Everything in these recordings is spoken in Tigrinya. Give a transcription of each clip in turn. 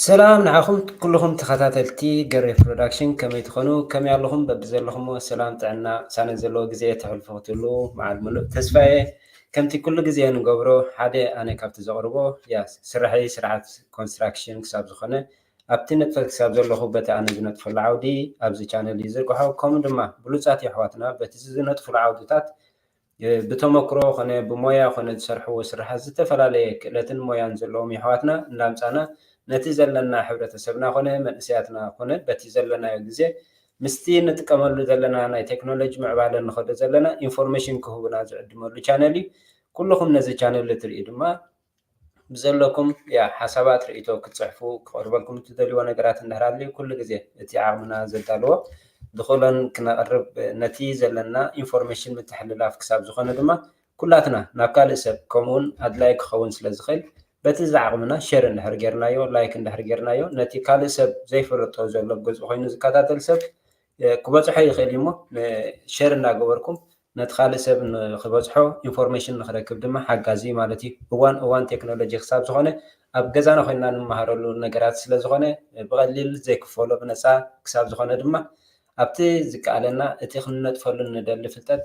ሰላም ንዓኹም ኩልኹም ተኸታተልቲ ገሬ ፕሮዳክሽን፣ ከመይ ትኾኑ? ከመይ ኣለኹም? በብዘለኹምዎ ሰላም ጥዕና ሳነ ዘለዎ ግዜ ተሕልፉ ክትህሉ መዓል ምሉእ ተስፋየ። ከምቲ ኩሉ ግዜ ንገብሮ፣ ሓደ ኣነ ካብቲ ዘቕርቦ ያ ስራሐይ ስራሓት ኮንስትራክሽን ክሳብ ዝኾነ ኣብቲ ንጥፈት ክሳብ ዘለኹ በቲ ኣነ ዝነጥፈሉ ዓውዲ ኣብዚ ቻነል ይዝርግሖ። ከምኡ ድማ ብሉጻት የሕዋትና በቲ ዝነጥፍሉ ዓውድታት ብተመክሮ ኮነ ብሞያ ኮነ ዝሰርሕዎ ስራሓት ዝተፈላለየ ክእለትን ሞያን ዘለዎም የሕዋትና እንዳምጻና ነቲ ዘለና ሕብረተሰብና ኮነ መንእሰያትና ኮነ በቲ ዘለናዮ ግዜ ምስቲ ንጥቀመሉ ዘለና ናይ ቴክኖሎጂ ምዕባለ ንኸዶ ዘለና ኢንፎርሜሽን ክህቡና ዝዕድመሉ ቻነል እዩ። ኩልኹም ነዚ ቻነል እትርእዩ ድማ ብዘለኩም ያ ሓሳባት ርእይቶ ክትጽሕፉ ክቐርበልኩም እትደልይዎ ነገራት እንድሕር ኣልዩ ኩሉ ግዜ እቲ ዓቕምና ዘዳልዎ ብኹለን ክነቕርብ ነቲ ዘለና ኢንፎርሜሽን ምትሕልላፍ ክሳብ ዝኾነ ድማ ኩላትና ናብ ካልእ ሰብ ከምኡውን ኣድላይ ክኸውን ስለ ዝኽእል በቲ ዝዓቕምና ሸር እንድሕር ጌርናዮ ላይክ እንድሕር ጌርናዮ ነቲ ካልእ ሰብ ዘይፈለጦ ዘሎ ገዝኡ ኮይኑ ዝከታተል ሰብ ክበፅሖ ይኽእል እዩ እሞ ሸር እናገበርኩም ነቲ ካልእ ሰብ ንክበፅሖ ኢንፎርሜሽን ንክረክብ ድማ ሓጋዚ ማለት እዩ። እዋን እዋን ቴክኖሎጂ ክሳብ ዝኾነ ኣብ ገዛና ኮይና ንምሃረሉ ነገራት ስለ ዝኾነ ብቐሊል ዘይክፈሎ ብነፃ ክሳብ ዝኾነ ድማ ኣብቲ ዝከኣለና እቲ ክንነጥፈሉ ንደሊ ፍልጠት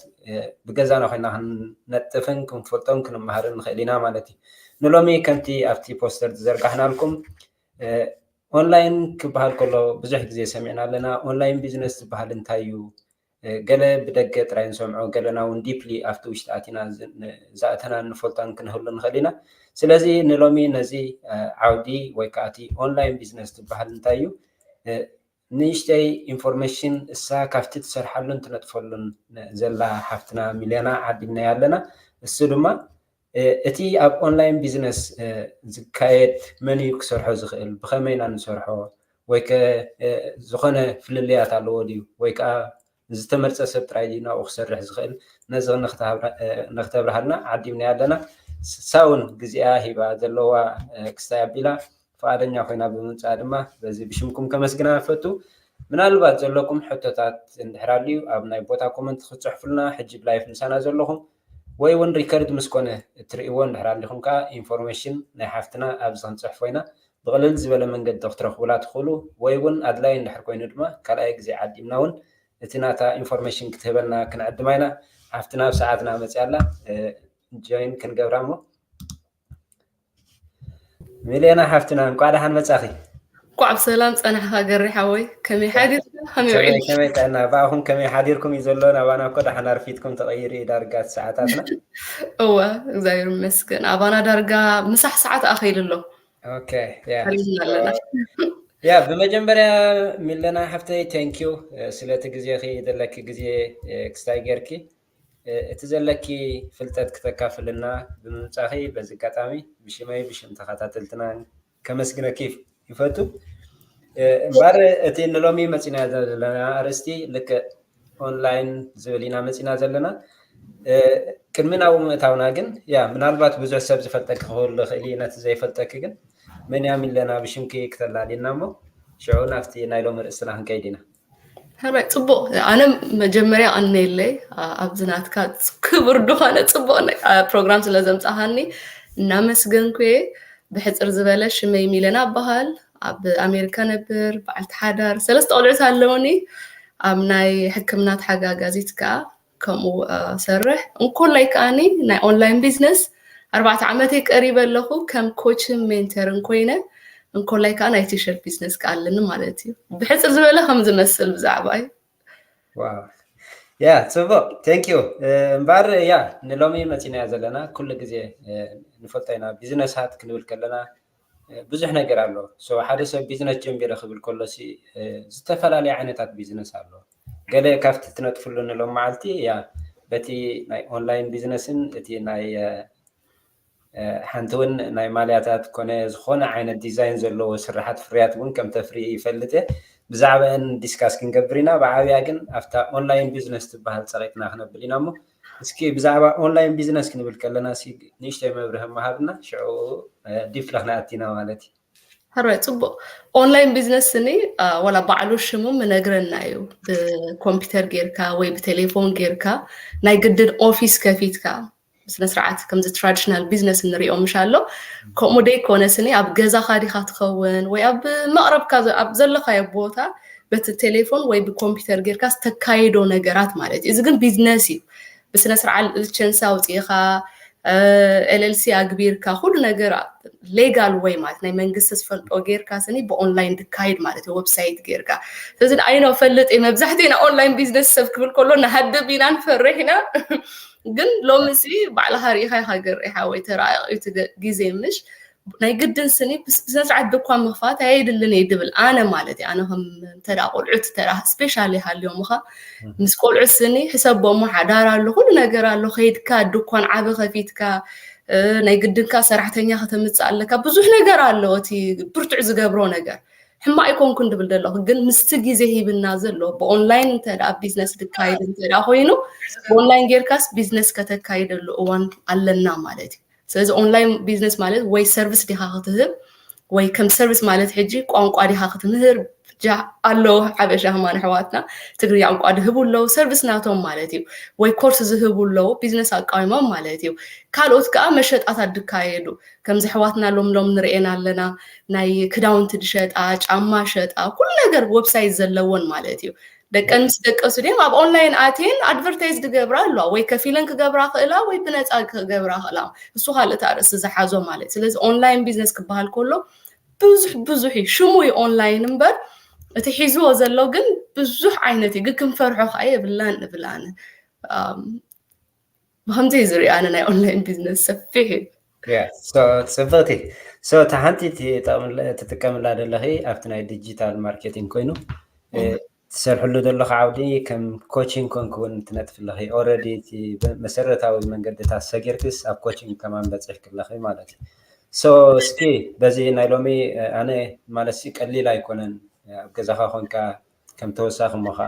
ብገዛና ኮይና ክንነጥፍን ክንፈልጦን ክንመሃርን ንኽእል ኢና ማለት እዩ። ንሎሚ ከምቲ ኣብቲ ፖስተር ዝዘርጋሕናልኩም ኦንላይን ክበሃል ከሎ ብዙሕ ግዜ ሰሚዕና ኣለና። ኦንላይን ቢዝነስ ዝበሃል እንታይ እዩ? ገለ ብደገ ጥራይ ንሰምዖ፣ ገለና እውን ዲፕሊ ኣብቲ ውሽጢ ኣቲና ዝኣተና እንፈልጦን ክንህሉ ንኽእል ኢና። ስለዚ ንሎሚ ነዚ ዓውዲ ወይ ከዓ እቲ ኦንላይን ቢዝነስ ዝበሃል እንታይ እዩ? ንእሽተይ ኢንፎርሜሽን እሳ ካብቲ ትሰርሓሉን ትነጥፈሉን ዘላ ሓፍትና ሚልያና ዓዲምናያ ኣለና። እሱ ድማ እቲ ኣብ ኦንላይን ቢዝነስ ዝካየድ መን እዩ ክሰርሖ ዝኽእል? ብኸመይ ኢና ንሰርሖ? ወይ ከ ዝኾነ ፍልልያት ኣለዎ ድዩ? ወይ ከዓ ዝተመርፀ ሰብ ጥራይ ድዩ ናብኡ ክሰርሕ ዝኽእል? ነዚ ንክተብርሃልና ዓዲምናያ ኣለና። ሳውን ግዜኣ ሂባ ዘለዋ ክስታይ ኣቢላ ፍቓደኛ ኮይና ብምምፅኣ ድማ በዚ ብሽምኩም ከመስግና እፈቱ። ምናልባት ዘለኩም ሕቶታት እንድሕር ኣልዩ ኣብ ናይ ቦታ ኮመንት ክትፅሕፉልና ሕጂ ብላይፍ ምሳና ዘለኹም ወይ እውን ሪከርድ ምስ ኮነ እትርእይዎ እንድሕር ኣሊኹም ከዓ ኢንፎርሜሽን ናይ ሓፍትና ኣብዚ ክንፅሕፎ ኢና። ብቕልል ዝበለ መንገዲ ክትረኽቡላ ትኽእሉ ወይ እውን ኣድላይ እንድሕር ኮይኑ ድማ ካልኣይ ግዜ ዓዲምና እውን እቲ ናታ ኢንፎርሜሽን ክትህበና ክንዕድማ ኢና። ሓፍትና ኣብ ሰዓትና መፅያ ኣላ። ጆይን ክንገብራ እሞ ሚልዮና ሓፍትና እንኳዕ ደሓን መጻኺ። እንኳዕ ብሰላም ጸናሕካ ገሪ ሓወይ። ከመይ ሓዲርካ? ከመይ ውዒልካ? ከመይ ጥዕና? ብኣኹም ከመይ ሓዲርኩም እዩ ዘሎ? ናባና እኮ ደሓን ኣርፊድኩም ተቐይሩ እዩ ዳርጋ እቲ ሰዓታትና። እወ እግዚኣብሔር ይመስገን። ኣባና ዳርጋ ምሳሕ ሰዓት ኣኸይሉ ኣሎ። ኦኬ ያ። ሓሪፍና ኣለና። ያ ብመጀመርያ ሚለና ሓፍተይ ቴንኪዩ ስለቲ ግዜኺ ዘለኪ ግዜ ክስታይ ጌርኪ እቲ ዘለኪ ፍልጠት ክተካፍልና ብምምጻኺ በዚ ኣጋጣሚ ብሽመይ ብሽም ተኸታተልትና ከመስግነኪ ይፈቱ። እምበር እቲ ንሎሚ መጺና ዘለና ኣርእስቲ ልክዕ ኦንላይን ዝብል ኢና መጺና ዘለና። ቅድሚ ናብኡ ምእታውና ግን ያ ምናልባት ብዙሕ ሰብ ዝፈልጠኪ ክህሉ ይኽእል እዩ ነቲ ዘይፈልጠኪ ግን መን እያ ሚለና ብሽምኪ ክተላልየና እሞ ሽዑ ናብቲ ናይ ሎሚ ርእስና ክንከይድ ኢና። ሕራይ ጽቡቕ ኣነ መጀመርያ ቀነየለይ ኣብዚ ናትካ ክቡር ድኾነ ጽቡቕ ፕሮግራም ስለ ዘምጻኻኒ እናመስገንኩ እየ። ብሕጽር ዝበለ ሽመይ ሚለና እበሃል። ኣብ ኣሜሪካ ነብር በዓልቲ ሓዳር ሰለስተ ቆልዑት ኣለውኒ። ኣብ ናይ ሕክምና ተሓጋጋዚት ከኣ ከምኡ ሰርሕ። እንኮላይ ከኣኒ ናይ ኦንላይን ቢዝነስ ኣርባዕተ ዓመተይ ቀሪበ ኣለኹ ከም ኮችን ሜንተርን ኮይነ እንኮላይ ከዓ ናይ ቲሸርት ቢዝነስ ከዓ ኣለኒ ማለት እዩ። ብሕፅር ዝበለ ከም ዝመስል ብዛዕባ እዩ። ያ ፅቡቅ ቴንክ ዩ እምበር ያ ንሎሚ መፂናያ ዘለና ኩሉ ግዜ ንፈልጦ ኢና ቢዝነሳት ክንብል ከለና ብዙሕ ነገር ኣሎ። ሓደ ሰብ ቢዝነስ ጀሚረ ክብል ከሎ ዝተፈላለየ ዓይነታት ቢዝነስ ኣሎ። ገለ ካብቲ ትነጥፍሉ ንሎም መዓልቲ ያ በቲ ናይ ኦንላይን ቢዝነስን እቲ ናይ ሓንቲ እውን ናይ ማልያታት ኮነ ዝኾነ ዓይነት ዲዛይን ዘለዎ ስራሓት ፍርያት እውን ከም ተፍሪ ይፈልጥ እየ። ብዛዕባአን ዲስካስ ክንገብር ኢና። ብዓብያ ግን ኣብታ ኦንላይን ቢዝነስ ትበሃል ፀቂጥና ክነብል ኢና እሞ እስኪ ብዛዕባ ኦንላይን ቢዝነስ ክንብል ከለና ንእሽተይ መብርህ መሃብና ሽዑ ዲፕ ለክነኣቲና ማለት እዩ። ሕራይ ፅቡቅ ኦንላይን ቢዝነስ ስኒ ዋላ ባዕሉ ሽሙ ምነግረና እዩ። ብኮምፒውተር ጌርካ ወይ ብቴሌፎን ጌርካ ናይ ግድን ኦፊስ ከፊትካ ብስነ ስርዓት ከምዚ ትራዲሽናል ቢዝነስ እንሪኦ ምሽ ኣሎ። ከምኡ ደይኮነ ስኒ ኣብ ገዛኻ ዲኻ ትኸውን ወይ ኣብ መቕረብካ ዘ- ኣብ ዘለኻዮ ቦታ በቲ ቴሌፎን ወይ ብኮምፒውተር ጌርካ ዝተካይዶ ነገራት ማለት እዩ። እዚ ግን ቢዝነስ እዩ። ብስነ ስርዓት ሊቸንስ ኣውፂእኻ ኤልኤልሲ ኣግቢርካ ኩሉ ነገር ሌጋል ወይ ማለት ናይ መንግስቲ ዝፈልጦ ጌርካ ስኒ ብኦንላይን ድካይድ ማለት እዩ። ዌብሳይት ጌርካ ስለዚ ኣይኖ ፈልጥ እየ መብዛሕትኡ ኢና ኦንላይን ቢዝነስ ሰብ ክብል ከሎ ንሃድብ ኢና ንፈርሕ ኢና። ግን ሎሚ ሲ ባዕልኻ ርኢኻ ኢኻ ገርኢኻ ወይ ተራእዩ እቲ ገ- ግዜ ምሽ ናይ ግድን ስኒ ብስ- ብስነ ስርዓት ድኳን ምኽፋት ኣየድልን እየ ድብል ኣነ ማለት እዩ። ኣነ ከም እንተ ደኣ ቆልዑት እንተ ደኣ ስፔሻሊ ሃልዮምኻ ምስ ቆልዑት ስኒ ሕሰቦሞ ሓዳር ኣሎ ኩሉ ነገር ኣሎ ከይድካ ድኳን ዓቢ ከፊትካ እ፣ ናይ ግድንካ ሰራሕተኛ ከተምፅእ ኣለካ ብዙሕ ነገር ኣሎ እቲ ብርቱዕ ዝገብሮ ነገር ሕማቅ ኣይኮንኩን ድብል ዘለኹ ግን ምስቲ ግዜ ሂብና ዘሎ ብኦንላይን እንተ ደኣ ቢዝነስ ድካይድ እንተ ደኣ ኮይኑ ብኦንላይን ጌርካስ ቢዝነስ ከተካይደሉ እዋን ኣለና ማለት እዩ። ስለዚ ኦንላይን ቢዝነስ ማለት ወይ ሰርቪስ ዲኻ ክትህብ ወይ ከም ሰርቪስ ማለት ሕጂ ቋንቋ ዲኻ ክትምህር ጃ ኣሎ ሓበሻ ህማን ኣሕዋትና ትግርኛ ቋንቋ ድህቡ ኣለዉ ሰርቪስ ናቶም ማለት እዩ። ወይ ኮርስ ዝህቡ ኣለዉ ቢዝነስ ኣቃዊሞም ማለት እዩ። ካልኦት ከዓ መሸጣታት ድካየዱ ከምዚ ኣሕዋትና ሎም ሎም ንርእየን ኣለና። ናይ ክዳውንቲ ድሸጣ ጫማ ሸጣ ኩሉ ነገር ዌብሳይት ዘለወን ማለት እዩ። ደቀን ምስ ደቀሱ ድም ኣብ ኦንላይን ኣትየን ኣድቨርታይዝ ድገብራ ኣለዋ ወይ ከፊለን ክገብራ ክእላ ወይ ብነፃ ክገብራ ክእላ። እሱ ካልእ ኣርእስቲ ዝሓዞ ማለት እዩ። ስለዚ ኦንላይን ቢዝነስ ክበሃል ከሎ ብዙሕ ብዙሕ እዩ ሽሙ እዩ ኦንላይን እምበር እቲ ሒዝዎ ዘሎ ግን ብዙሕ ዓይነት እዩ። ግን ክንፈርሖ ከዓ የብልናን እብል ኣነ። ኣም፣ ብከምዚ እዩ ዝርኢ ኣነ ናይ ኦንላይን ቢዝነስ ሰፊሕ እዩ። ጽብቕቲ። So እታ ሓንቲ ትጥቀምላ ዘለኺ ኣብቲ ናይ ዲጂታል ማርኬቲንግ ኮይኑ ትሰርሕሉ ዘለኹ ዓውዲ ከም ኮቺንግ ኮንክ እውን ትነጥፍለኺ ኦረዲ እቲ መሰረታዊ መንገድታት ሰጊርክስ ኣብ ኮቺንግ ከማን በፂሕክለኺ ማለት እዩ። So እስኪ በዚ ናይ ሎሚ ኣነ ማለት ቀሊል ኣይኮነን ኣብ ገዛኻ ኮንካ ከም ተወሳኺ እሞ ከዓ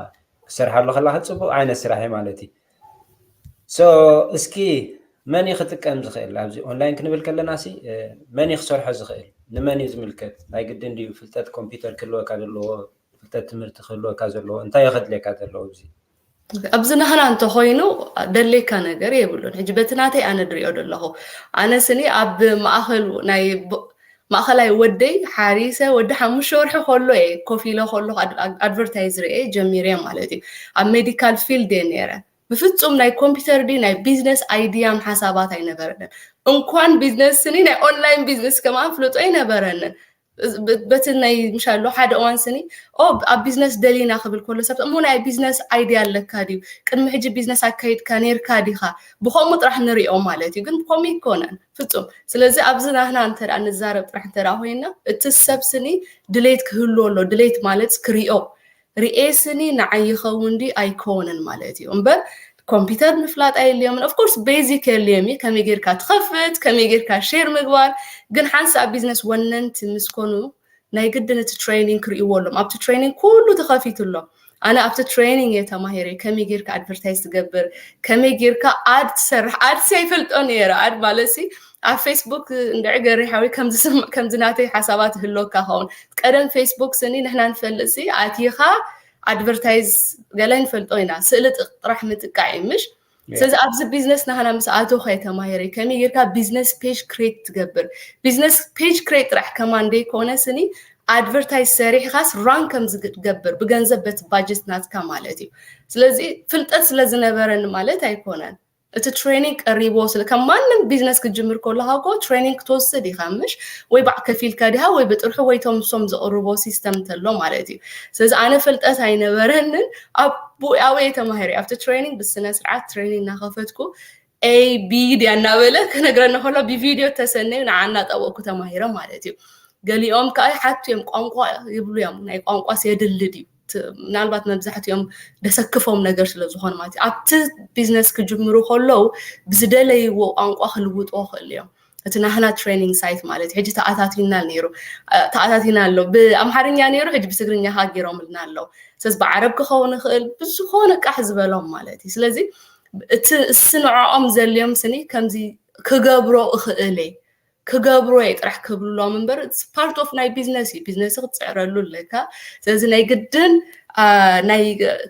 ክሰርሓሉ ከለካ ፅቡቅ ዓይነት ስራሕ እዩ ማለት እዩ። So እስኪ መን እዩ ክጥቀም ዝኽእል ኣብዚ ኦንላይን ክንብል ከለና ሲ መን እዩ ክሰርሖ ዝኽእል ንመን እዩ ዝምልከት ናይ ግድን ድዩ ፍልጠት ኮምፒውተር ክህልወካ ዘለዎ ፍልጠት ትምህርቲ ክህልወካ ዘለዎ እንታይ እዩ ከድልየካ ዘለዎ ኣብዚ ኣብዚ ናህና እንተኮይኑ ደሌካ ነገር የብሉን ሕጂ በቲ ናተይ ኣነ ድሪኦ ዘለኹ ኣነ ስኒ ኣብ ማእኸል ናይ ማእኸላይ ወደይ ሓሪሰ ወዲ ሓሙሽተ ወርሒ ከሎ እየ ኮፍ ኢለ ከለኩ ኣድቨርታይዝ ርኤ ጀሚረ ማለት እዩ ኣብ ሜዲካል ፊልድ እየ ነረ ብፍፁም ናይ ኮምፒውተር ዲ ናይ ቢዝነስ ኣይዲያን ሓሳባት ኣይነበረንን እንኳን ቢዝነስ ስኒ ናይ ኦንላይን ቢዝነስ ከማን ፍልጦ ኣይነበረንን በቲ ናይ ምሻሎ ሓደ እዋን ስኒ ኣብ ቢዝነስ ደሊና ክብል ከሎ ሰብ እሞ ናይ ቢዝነስ ኣይዲያ ኣለካ ድዩ ቅድሚ ሕጂ ቢዝነስ ኣካይድካ ነርካ ዲካ ብከምኡ ጥራሕ ንሪኦ ማለት እዩ ግን ብከምኡ ይኮነን ፍፁም ስለዚ ኣብዚ ናህና እንተ ንዛረብ ጥራሕ እንተ ኮይና እቲ ሰብ ስኒ ድሌት ክህልዎ ኣሎ ድሌት ማለት ክሪኦ ርኤ ስኒ ንዓይ ይኸውን ድዩ ኣይኮንን ማለት እዩ እምበር ኮምፒውተር ምፍላጥ ኣየድልዮምን ኦፍኮርስ ቤዚክ የድልዮም እዩ ከመይ ጌርካ ትኸፍት ከመይ ጌርካ ሼር ምግባር ግን ሓንሳእ ቢዝነስ ወነንቲ ምስ ኮኑ ናይ ግድን እቲ ትሬኒንግ ክርእይዎ ኣሎም ኣብቲ ትሬኒንግ ኩሉ ተኸፊቱ ኣሎ ኣነ ኣብቲ ትሬኒንግ እየ ተማሂረ ከመይ ጌርካ ኣድቨርታይዝ ትገብር ከመይ ጌርካ ኣድ ትሰርሕ ኣድስ ኣይፈልጦ ነረ ኣድ ማለት ሲ ኣብ ፌስቡክ እንድዒ ገሪሓዊ ከምዚ ናተይ ሓሳባት ህሎካ ኸውን ቀደም ፌስቡክ ስኒ ንሕና ንፈልጥ ሲ ኣቲኻ ኣድቨርታይዝ ገለ ንፈልጦ ኢና ስእሊ ጥራሕ ምጥቃዕ እዩ ምሽ ስለዚ ኣብዚ ቢዝነስ ናህና ምስ ኣተው ከይተማሂረ ከመይ ጌርካ ቢዝነስ ፔጅ ክሬት ትገብር ቢዝነስ ፔጅ ክሬት ጥራሕ ከማን ደይኮነ ስኒ ኣድቨርታይዝ ሰሪሕኻስ ራን ከም ዝገብር ብገንዘብ በቲ ባጀት ናትካ ማለት እዩ ስለዚ ፍልጠት ስለ ዝነበረኒ ማለት ኣይኮነን እቲ ትሬኒንግ ቀሪቦ ስለ ከም ማንም ቢዝነስ ክጅምር ከለካ ኮ ትሬኒንግ ክትወስድ ኢካ ምሽ ወይ ባዕ ከፊልካ ዲካ ወይ ብጥርሑ ወይ ቶም ሶም ዘቅርቦ ሲስተም እንተሎ ማለት እዩ ስለዚ ኣነ ፍልጠት ኣይነበረንን ኣብኡ ኣበየ ተማሂረ ኣብቲ ትሬኒንግ ብስነ ስርዓት ትሬኒንግ እናከፈትኩ A B D እናበለ ክነግረኒ ከሎ ብቪድዮ ተሰነዩ ንዓ እናጠበቅኩ ተማሂረ ማለት እዩ ገሊኦም ከዓ ሓቱ እዮም ቋንቋ ይብሉ እዮም ናይ ቋንቋ የድሊ ድዩ ምናልባት መብዛሕትኦም ደሰክፎም ነገር ስለ ዝኾነ ማለት እዩ ኣብቲ ቢዝነስ ክጅምሩ ከለዉ ብዝደለይዎ ቋንቋ ክልውጥዎ ክእል እዮም እቲ ናህና ትሬኒንግ ሳይት ማለት ሕጂ ተኣታቲና ነይሩ ተኣታቲና ኣሎ ብኣምሓርኛ ነይሩ ሕጂ ብትግርኛ ሃጊሮምልና ኣለዉ ስለዚ ብዓረብ ክኸውን ይኽእል ብዝኾነ ቃሕ ዝበሎም ማለት እዩ ስለዚ እቲ እስ ንዕኦም ዘልዮም ስኒ ከምዚ ክገብሮ እኽእል እየ ክገብሮ እየ ጥራሕ ክብልሎም እምበር፣ part of ናይ ቢዝነስ እዩ። ቢዝነስ ክትፅዕረሉ ኣለካ። ስለዚ ናይ ግድን ናይ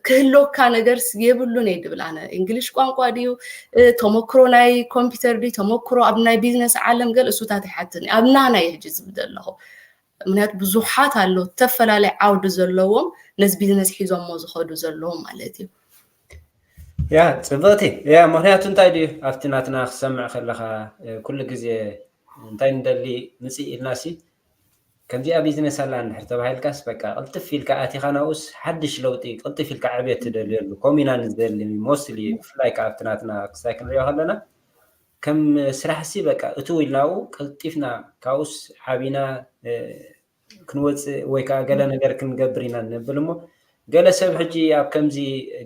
ክህለካ ነገር የብሉን እየ ድብል ኣነ። እንግሊሽ ቋንቋ ድዩ፣ ተመክሮ ናይ ኮምፒውተር ድዩ፣ ተመክሮ ኣብ ናይ ቢዝነስ ዓለም፣ ገለ እሱታት ኣይሓትን። ኣብ ናና እየ ሕጂ ዝብል ዘለኹ። ምክንያቱ ብዙሓት ኣለዉ፣ ዝተፈላለየ ዓውዲ ዘለዎም፣ ነዚ ቢዝነስ ሒዞሞ ዝኸዱ ዘለዉ ማለት እዩ። ያ ፅብቕቲ ያ ምክንያቱ እንታይ ድዩ ኣብቲ ናትና ክሰምዕ ከለካ ኩሉ ግዜ እንታይ ንደሊ ምፅእ ኢልና ሲ ከምዚኣ ቢዝነስ ኣላ እንድሕር ተባሂልካስ በቃ ቅልጥፍ ኢልካ ኣቲኻ ናብኡስ ሓድሽ ለውጢ ቅልጥፍ ኢልካ ዕብየት ትደልየሉ ከምኡ ኢና ንደሊ mostly ብፍላይ ከዓ ኣብቲ ናትና ክስታይ ክንሪኦ ከለና ከም ስራሕ ሲ በቃ እትው ኢልናኡ ቀልጢፍና ካብኡስ ዓቢና ክንወፅእ ወይ ከዓ ገለ ነገር ክንገብር ኢና ነብል እሞ ገለ ሰብ ሕጂ ኣብ ከምዚ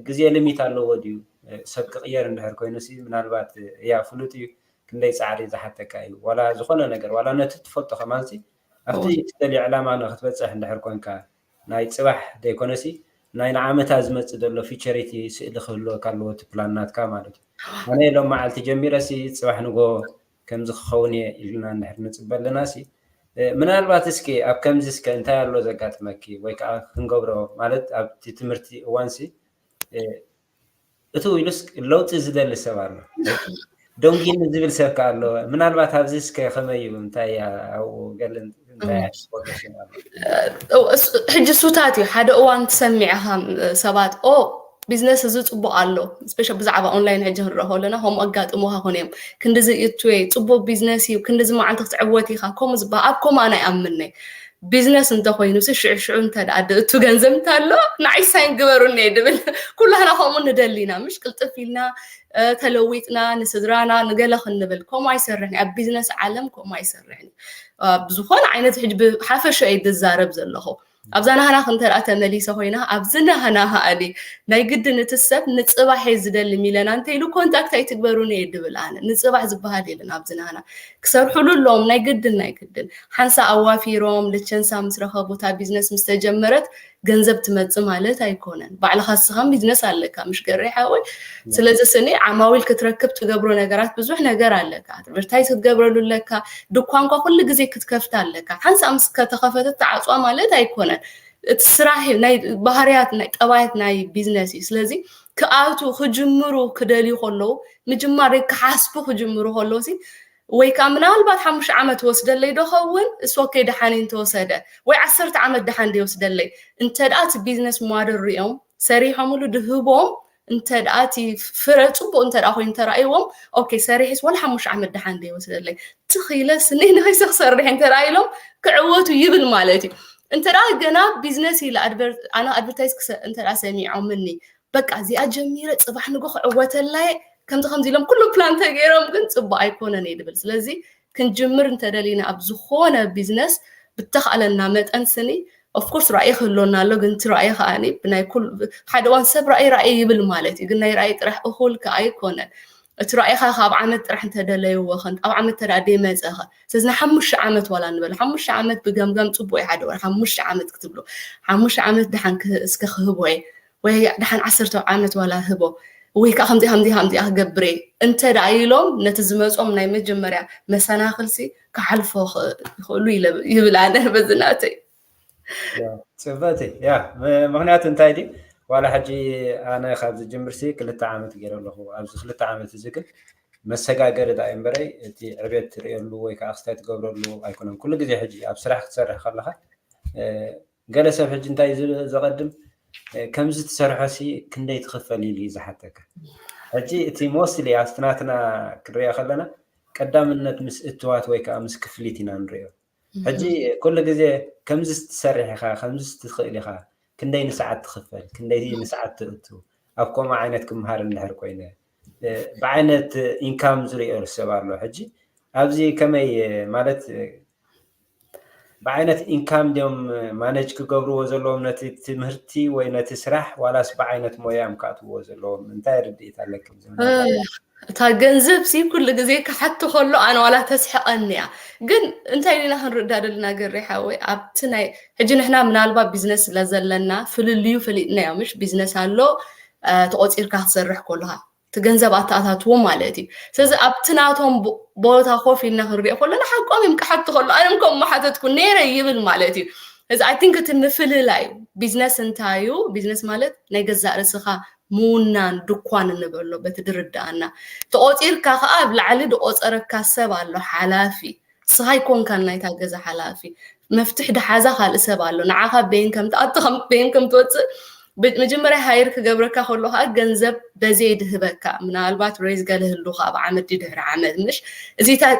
ግዜ limit ኣለዎ ድዩ ሰብ ክቕየር እንድሕር ኮይኑ ሲ ምናልባት እያ ፍሉጥ እዩ ክንደይ ፃዕሪ ዝሓተካ እዩ ዋላ ዝኾነ ነገር ዋላ ነቲ ትፈልጦ ከማን ሲ ኣብቲ ትደልዮ ዕላማ ንክትበፅሕ እንድሕር ኮንካ ናይ ፅባሕ ዘይኮነሲ ናይ ንዓመታ ዝመፅእ ዘሎ futurity ስእሊ ክህልወካ ኣለዎ እቲ plan ናትካ ማለት እዩ ኣነ ሎም መዓልቲ ጀሚረ ሲ ፅባሕ ንጎ ከምዚ ክኸውን እየ ኢልና እንድሕር ንፅበ ኣለና ሲ ምናልባት እስኪ ኣብ ከምዚ እስከ እንታይ ኣሎ ዘጋጥመኪ ወይ ከዓ ክንገብሮ ማለት ኣብቲ ትምህርቲ እዋን ሲ እቱ ኢሉስ ለውጢ ዝደሊ ሰብ ኣሎ ደንጊኒ ዝብል ሰብ ከዓ ኣሎ ምናልባት ኣብዚ እስከ ከመይ እዩ እንታይ ኣብኡ ገለ እንታይ ወገሽን ኣሎ ሕጂ ሱታት እዩ ሓደ እዋን ትሰሚዕኻ ሰባት ኦ ቢዝነስ እዚ ፅቡቅ ኣሎ ስፔሻ ብዛዕባ ኦንላይን ሕጂ ክንረኸ ኣለና ከምኡ ኣጋጥሞካ ኮነ እዮም ክንድዚ እትወ ፅቡቅ ቢዝነስ እዩ ክንድዚ መዓልቲ ክትዕወት ኢኻ ከምኡ ዝበሃል ኣብ ከምኡ ኣነ ኣይኣምንነ ቢዝነስ እንተኮይኑ ሲ ሽዑ ሽዑ እንተ ደኣ እቱ ገንዘብ እንተ ኣሎ ንዓይ ሳይን ግበሩኒ እየ ድብል ኩላህና ከምኡ ንደሊና ምሽ ቅልጥፍ ኢልና ተለዊጥና ንስድራና ንገለ ክንብል ከምኡ ኣይሰርሕን ኣብ ቢዝነስ ዓለም ከምኡ ኣይሰርሕን ብዝኾነ ዓይነት ሕጂ ብሓፈሻ እየ ዝዛረብ ዘለኹ ኣብዛ ናህና እንተ ተመሊሰ ኮይና ኣብዚ ናህና ከኣኒ ናይ ግድን እቲ ሰብ ንፅባሕ እየ ዝደሊ ሚለና እንተ ኢሉ ኮንታክት ኣይትግበሩኒ እየ ድብል ኣነ ንፅባሕ ዝበሃል የለን ኣብዚ ናህና ክሰርሕሉ ኣለዎም ናይ ግድን ናይ ግድን ሓንሳ ኣዋፊሮም ልቸንሳ ምስ ረኸቡ እታ ቢዝነስ ምስ ተጀመረት ገንዘብ ትመፅእ ማለት ኣይኮነን ባዕልኻ ንስኻን ቢዝነስ ኣለካ ምሽ ገሬ ሓወይ ስለዚ ስኒ ዓማዊል ክትረክብ ትገብሮ ነገራት ብዙሕ ነገር ኣለካ ኣድቨርታይዝ ክትገብረሉ ኣለካ ድኳንኳ ኩሉ ግዜ ክትከፍት ኣለካ ሓንሳ ምስ ከተኸፈተት ተዓፅዋ ማለት ኣይኮነን እቲ ስራሕ ናይ ባህርያት ናይ ጠባያት ናይ ቢዝነስ እዩ ስለዚ ክኣቱ ክጅምሩ ክደልዩ ከለዉ ምጅማር ክሓስቡ ክጅምሩ ከለዉ ወይ ከዓ ምናልባት ሓሙሽተ ዓመት ወስደለይ ዶ ኸውን እስ ወከይ ደሓን እንተወሰደ ወይ ዓሰርተ ዓመት ደሓን ደይወስደለይ እንተ ደኣ እቲ ቢዝነስ ሞደል ሪኦም ሰሪሖምሉ ድህቦም እንተ ደኣ እቲ ፍረ ፅቡቅ እንተ ደኣ ኮይኑ ተራእይዎም ኦኬ ሰሪሕስ ወላ ሓሙሽተ ዓመት ደሓን ደይወስደለይ ትኽኢለ ስኒ ንኸይሰ ክሰርሕ እንተ ደኣ ኢሎም ክዕወቱ ይብል ማለት እዩ እንተ ደኣ ገና ቢዝነስ ኢለ ኣነ ኣድቨርታይዝ እንተ ደኣ ሰሚዖምኒ በቃ እዚኣ ጀሚረ ፅባሕ ንጎ ክዕወተላየ ከምዚ ከምዚ ኢሎም ኩሉ ፕላን ተገይሮም ግን ፅቡቅ ኣይኮነን እየ ድብል ስለዚ ክንጅምር እንተደሊና ኣብ ዝኾነ ቢዝነስ ብተኽኣለና መጠን ስኒ ኦፍኮርስ ራእይ ክህሎና ኣሎ ግን እቲ ራእይ ከዓኒ ብናይ ኩል ሓደ ዋን ሰብ ራእይ ራእይ ይብል ማለት እዩ ግን ናይ ራእይ ጥራሕ እኹል ከ ኣይኮነን እቲ ራእይኻ ካብ ዓመት ጥራሕ እንተደለይዎ ኸን ኣብ ዓመት ተዳ ደይመፀኸ ስለዚ ንሓሙሽተ ዓመት ዋላ ንበል ሓሙሽተ ዓመት ብገምጋም ፅቡቅ እዩ ሓደ ወር ሓሙሽተ ዓመት ክትብሎ ሓሙሽተ ዓመት ድሓን እስከ ክህቦ እየ ወይ ድሓን ዓሰርተ ዓመት ዋላ ህቦ ወይ ከዓ ከምዚ ከምዚ ከምዚኣ ክገብር እየ እንተ ደኣ ኢሎም ነቲ ዝመፆም ናይ መጀመርያ መሰናክልሲ ክሓልፎ ይኽእሉ ይብል ኣነ በዚ ናተይ ፅበቲ ያ ምክንያቱ እንታይ ድዩ ዋላ ሕጂ ኣነ ካብ ዝጅምርሲ ክልተ ዓመት ገይረ ኣለኹ ኣብዚ ክልተ ዓመት እዚ ግን መሰጋገሪ ዳ እምበረይ እቲ ዕቤት ትርእየሉ ወይ ከዓ ክስታይ ትገብረሉ ኣይኮነን ኩሉ ግዜ ሕጂ ኣብ ስራሕ ክትሰርሕ ከለካ ገለ ሰብ ሕጂ እንታይ ዘቐድም ከምዚ ትሰርሖ ሲ ክንደይ ትኽፈል ኢሉ እዩ ዝሓተካ ሕጂ እቲ mostly ኣብቲ ናትና ክንሪኦ ከለና ቀዳምነት ምስ እትዋት ወይ ከዓ ምስ ክፍሊት ኢና ንሪኦ ሕጂ ኩሉ ግዜ ከምዚ ትሰርሕ ኢኻ ከምዚ ትኽእል ኢኻ ክንደይ ንሰዓት ትኽፈል ክንደይ ንሰዓት ትእቱ ኣብ ከምኡ ዓይነት ክምሃር እንድሕር ኮይነ ብዓይነት income ዝሪኦ ሰብ ኣሎ ሕጂ ኣብዚ ከመይ ማለት ብዓይነት income ድዮም manage ክገብርዎ ዘለዎም ነቲ ትምህርቲ ወይ ነቲ ስራሕ ዋላስ ብዓይነት ሞያ እዮም ክኣትውዎ ዘለዎም እንታይ ርድኢት ኣለኩም እታ ገንዘብ ሲ ኩሉ ግዜ ክሓቱ ከሎ ኣነ ዋላ ተስሕቐኒ እያ ግን እንታይ ዲና ክንርዳደልና ገሪ ሓወይ ኣብቲ ናይ ሕጂ ንሕና ምናልባት ቢዝነስ ስለ ዘለና ፍልልዩ ፈሊጥናዮ ምሽ ቢዝነስ ኣሎ ተቆፂርካ ክሰርሕ ከለካ እቲ ገንዘብ ኣተኣታትዎ ማለት እዩ። ስለዚ ኣብቲ ናቶም ቦታ ኮፍ ኢልና ክንሪኦ ከለና ሓቆም እዮም ክሓቱ ከሎ ኣነ ከም መሓተትኩ ነይረ ይብል ማለት እዩ። እዚ I think እቲ ምፍልላይ እዩ። ቢዝነስ እንታይ እዩ? ቢዝነስ ማለት ናይ ገዛእ ርእስኻ ምውናን ድኳን እንበሎ በቲ ድርዳኣና ተቆፂርካ ከዓ ኣብ ላዕሊ ዝቆፀረካ ሰብ ኣሎ ሓላፊ። ንስኻ ኣይኮንካን ናይታ ገዛ ሓላፊ። መፍትሕ ድሓዛ ካልእ ሰብ ኣሎ። ንዓኻ በይን ከም ትኣቱ ከም በይን ከም ትወፅእ መጀመርያ ሃይር ክገብረካ ከሎ ከዓ ገንዘብ በዘይ ድህበካ ምናልባት ሬዝ ገለ ህሉካ ኣብ ዓመት ድሕሪ ዓመት ምሽ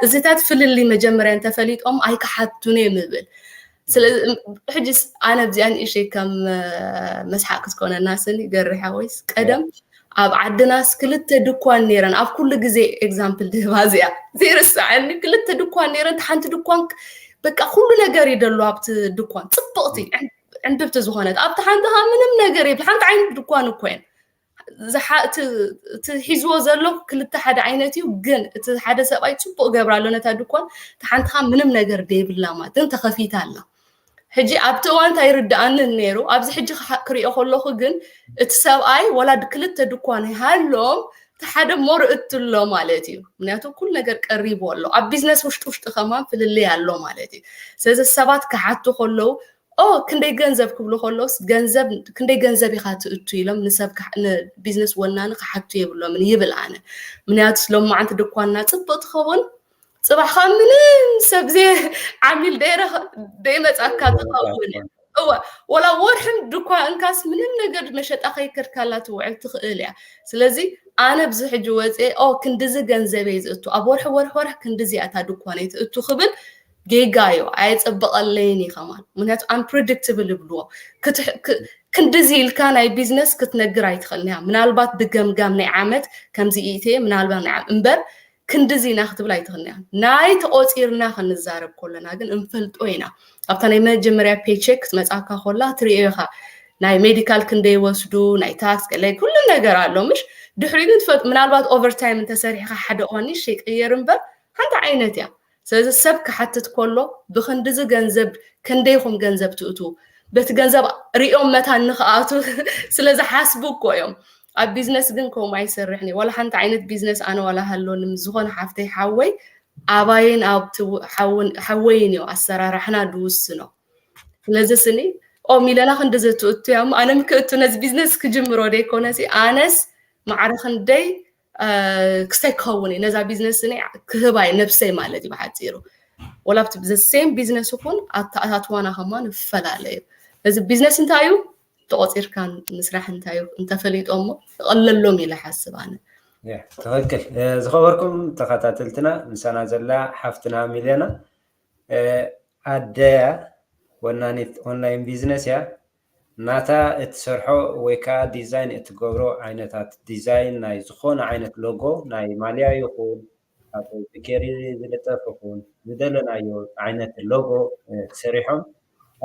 እዚታት ፍልልይ መጀመርያ እንተፈሊጦም ኣይክሓቱን እዮም ይብል። ስለዚ ሕጅስ ኣነ ኣብዚኣ ንእሸይ ከም መስሓቅ ክትኮነና ስኒ ገርሕ ሓወይስ ቀደም ኣብ ዓድናስ ክልተ ድኳን ነይረን ኣብ ኩሉ ግዜ ኤግዛምፕል ድህባ እዚኣ ዘይርስዓኒ ክልተ ድኳን ነይረን ሓንቲ ድኳን በቃ ኩሉ ነገር ይደሉ ኣብቲ ድኳን ፅብቕቲ ዕንብብቲ ዝኾነት ኣብቲ ሓንቲ ከዓ ምንም ነገር የብል ሓንቲ ዓይነት ድኳን እኮ እየን እቲ ሒዝዎ ዘሎ ክልተ ሓደ ዓይነት እዩ ግን እቲ ሓደ ሰብኣይ ፅቡቅ ገብራ ኣሎ ነታ ድኳን እቲ ሓንቲ ከዓ ምንም ነገር ደይብላ ማለት ግን ተኸፊታ ኣላ ሕጂ ኣብቲ እዋን እንታይ ይርድኣንን ነይሩ ኣብዚ ሕጂ ክሪኦ ከለኹ ግን እቲ ሰብኣይ ወላ ክልተ ድኳን ይሃሎም እቲ ሓደ ሞር እትሎ ማለት እዩ ምክንያቱ ኩል ነገር ቀሪቡ ኣሎ ኣብ ቢዝነስ ውሽጢ ውሽጢ ከማን ፍልልይ ኣሎ ማለት እዩ ስለዚ ሰባት ክሓቱ ከለዉ ኦ ክንደይ ገንዘብ ክብሉ ከለውስ ገንዘብ ክንደይ ገንዘብ ኢኻ ትእቱ ኢሎም ንሰብ ንቢዝነስ ወናኒ ክሓቱ የብሎምን ይብል ኣነ ምክንያቱ ስለማዓንቲ ድኳንና ፅቡቅ ትኸውን ፅባሕ ከዓ ምንም ሰብ ዘይ ዓሚል ደይረኸ ደይመፃካ ትኸውን እወ ወላ ወርሕን ድኳ እንካስ ምንም ነገር መሸጣ ከይከድካላ ትውዕል ትኽእል እያ ስለዚ ኣነ ብዚ ሕጂ ወፅኤ ኦ ክንድዚ ገንዘብ እየ ዝእቱ ኣብ ወርሒ ወርሒ ወርሒ ክንድዚ እያ እታ ድኳነይ ትእቱ ክብል ጌጋ እዩ ኣየፀበቐለይን እዩ ከማን ምክንያቱ unpredictable ይብልዎ ክንድዚ ኢልካ ናይ ቢዝነስ ክትነግር ኣይትኽእልን እያ ምናልባት ብገምጋም ናይ ዓመት ከምዚ ኢትየ ምናልባት ናይ እምበር ክንድዚ ኢና ክትብል ኣይትኽእልን እያ ናይ ተቆፂርና ክንዛረብ ከለና ግን እንፈልጦ ኢና ኣብታ ናይ መጀመርያ ፔቸክ ክትመፃካ ከላ ትሪኦ ኢኻ ናይ ሜዲካል ክንደይ ወስዱ ናይ ታክስ ገለ ኩሉ ነገር ኣሎ ምሽ ድሕሪ ግን ትፈልጥ ምናልባት ኦቨርታይም እንተሰሪሕካ ሓደ እዋን ይሽ ይቀየር እምበር ሓንቲ ዓይነት እያ ስለዚ ሰብ ክሓትት ከሎ ብክንድዚ ገንዘብ ክንደይኹም ገንዘብ ትእቱ በቲ ገንዘብ ሪኦም መታን ንክኣቱ ስለዝሓስቡ እኮ እዮም ኣብ ቢዝነስ ግን ከምኡ ኣይሰርሕን እዩ ዋላ ሓንቲ ዓይነት ቢዝነስ ኣነ ዋላ ሃሎኒ ምስ ዝኾነ ሓፍተይ ሓወይ ኣባይን ኣብቲ ሓወይን እዩ ኣሰራርሕና ድውስኖ ስለዚ ስኒ ኦ ሚለና ክንዲ ዘትእቱ እያ ኣነ ምክእቱ ነዚ ቢዝነስ ክጅምሮ ደይኮነሲ ኣነስ ማዕረ ክንደይ ክስታይ ክኸውን እዩ ነዛ ቢዝነስ ነ ክህባይ ነብሰይ ማለት እዩ ብሓፂሩ ወላ ብቲ ሴም ቢዝነስ ይኹን ኣተኣታትዋና ከማ ንፈላለ እዩ እዚ ቢዝነስ እንታይ እዩ ተቆፂርካ ምስራሕ እንታይ እዩ እንተፈሊጦሞ ይቐለሎም ኢለ ሓስብ ኣነ ትኽክል ዝኸበርኩም ተኸታተልትና ምሳና ዘላ ሓፍትና ሚልዮና ኣደያ ወናኒት ኦንላይን ቢዝነስ እያ ናታ እትሰርሖ ወይ ከዓ ዲዛይን እትገብሮ ዓይነታት ዲዛይን ናይ ዝኾነ ዓይነት ሎጎ ናይ ማልያ ይኹን ኣብ ብኬሪ ዝልጠፍ ይኹን ዝደለናዮ ዓይነት ሎጎ ሰሪሖም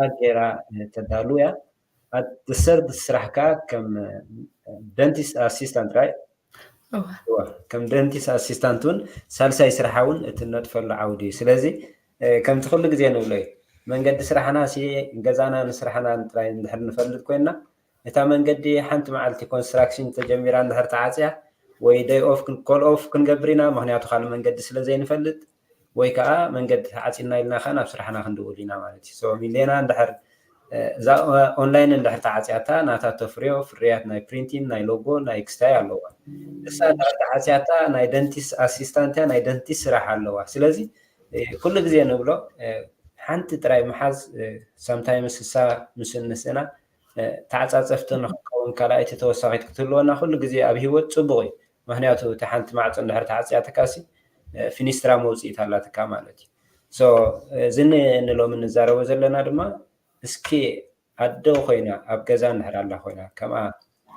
ኣጌራ ተዳሉ እያ። ኣትሰርድ ስራሕ ከዓ ከም ደንቲስት ኣሲስታንት ራይ ከም ደንቲስት ኣሲስታንት እውን ሳልሳይ ስራሓ እውን እትነጥፈሉ ዓውዲ እዩ። ስለዚ ከምቲ ኩሉ ግዜ ንብሎ እዩ መንገዲ ስራሕና ሲ ገዛና ንስራሕና ጥራይ እንድሕር ንፈልጥ ኮይንና እታ መንገዲ ሓንቲ መዓልቲ ኮንስትራክሽን ተጀሚራ እንድሕር ተዓፅያ ወይ ደይ ኦፍ ኮል ኦፍ ክንገብር ኢና ምክንያቱ ካልእ መንገዲ ስለ ዘይንፈልጥ ወይ ከዓ መንገዲ ተዓፂና ኢልና ከዓ ናብ ስራሕና ክንድውል ኢና ማለት እዩ ሚሌና እንድሕር እዛ ኦንላይን እንድሕር ተዓፅያታ ናታ ተፍርዮ ፍርያት ናይ ፕሪንቲን ናይ ሎጎ ናይ ክስታይ ኣለዋ እሳ እንድሕር ተዓፅያታ ናይ ደንቲስ ኣሲስታንት እያ ናይ ደንቲስ ስራሕ ኣለዋ ስለዚ ኩሉ ግዜ ንብሎ ሓንቲ ጥራይ ምሓዝ ሰምታይምስ እሳ ምስ እንስእና ተዓፃፀፍቲ ንክንከውን ካልኣይቲ ተወሳኺት ክትህልወና ኩሉ ግዜ ኣብ ሂወት ፅቡቅ እዩ ምክንያቱ እቲ ሓንቲ ማዕፆ እንድሕር ተዓፅያትካ ሲ ፊኒስትራ መውፅኢት ኣላትካ ማለት እዩ እዚ ንሎሚ እንዛረቦ ዘለና ድማ እስኪ ኣደ ኮይና ኣብ ገዛ እንድሕር ኣላ ኮይና ከምኣ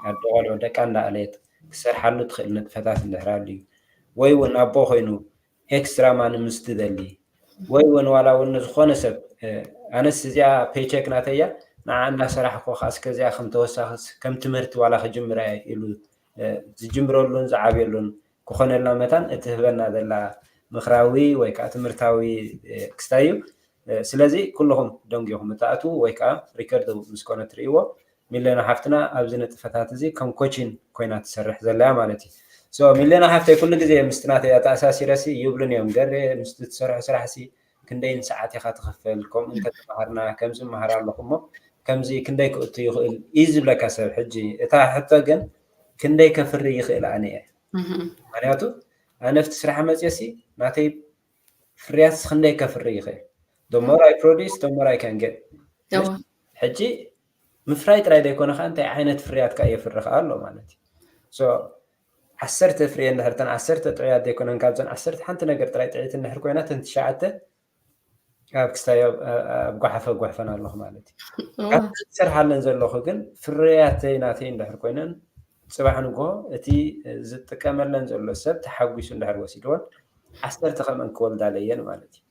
ኣደ ቆልዑ ደቃ እንዳኣለየት ክሰርሓሉ ትኽእል ንጥፈታት እንድሕር ኣሉ ወይ እውን ኣቦ ኮይኑ ኤክስትራ ማኒ ምስ ትደሊ ወይ እውን ዋላ እውን ዝኾነ ሰብ ኣነስ እዚኣ ፔቸክ ናተያ ንዓ እንዳሰራሕኮ ከዓስከ እዚኣ ከም ተወሳኺ ከም ትምህርቲ ዋላ ክጅምራ ኢሉ ዝጅምረሉን ዝዓብየሉን ክኾነልና መታን እትህበና ዘላ ምኽራዊ ወይ ከዓ ትምህርታዊ ክስታይ እዩ ስለዚ ኩልኹም ደንጊኹም እትኣትዉ ወይ ከዓ ሪከርድ ምስኮነ ትርእይዎ ሚለና ሓፍትና ኣብዚ ንጥፈታት እዚ ከም ኮችን ኮይና ትሰርሕ ዘለያ ማለት እዩ So ሚልዮና ሃፍተይ ኩሉ ግዜ ምስቲ ናተይ ኣተኣሳሲረሲ ይብሉን እዮም፣ ገሬ ምስቲ ትሰርሖ ስራሕሲ ክንደይን ሰዓት ኢኻ ትኽፈል፣ ከምኡ እንተተማሃርና ከምዚ እመሃር ኣለኹ እሞ ከምዚ ክንደይ ክእቱ ይኽእል እዩ ዝብለካ ሰብ። ሕጂ እታ ሕቶ ግን ክንደይ ከፍሪ ይኽእል ኣነ እየ። ምክንያቱ ኣነ ኣብቲ ስራሕ መፅየሲ ናተይ ፍርያትስ ክንደይ ከፍሪ ይኽእል? The more I produce, the more I can get. ሕጂ ምፍራይ ጥራይ ዘይኮነ ከዓ እንታይ ዓይነት ፍርያት ከዓ የፍሪ ከዓ ኣሎ ማለት እዩ። So ዓሰርተ ፍርየ እንድሕር ተን ዓሰርተ ጥዑያት ዘይኮነን ካብዘን ዓሰርተ ሓንቲ ነገር ጥራይ ጥዕይቲ እንድሕር ኮይና ተን ትሽዓተ ኣብ ክስታይ ኣብ ጓሓፈ ጓሕፈን ኣለኹ ማለት እዩ። ካብ ዝሰርሓለን ዘለኹ ግን ፍርያተይ ናተይ እንድሕር ኮይነን ፅባሕ ንግሆ እቲ ዝጥቀመለን ዘሎ ሰብ ተሓጒሱ እንድሕር ወሲድዎን ዓሰርተ ከምአን ክወልዳለየን ማለት እዩ።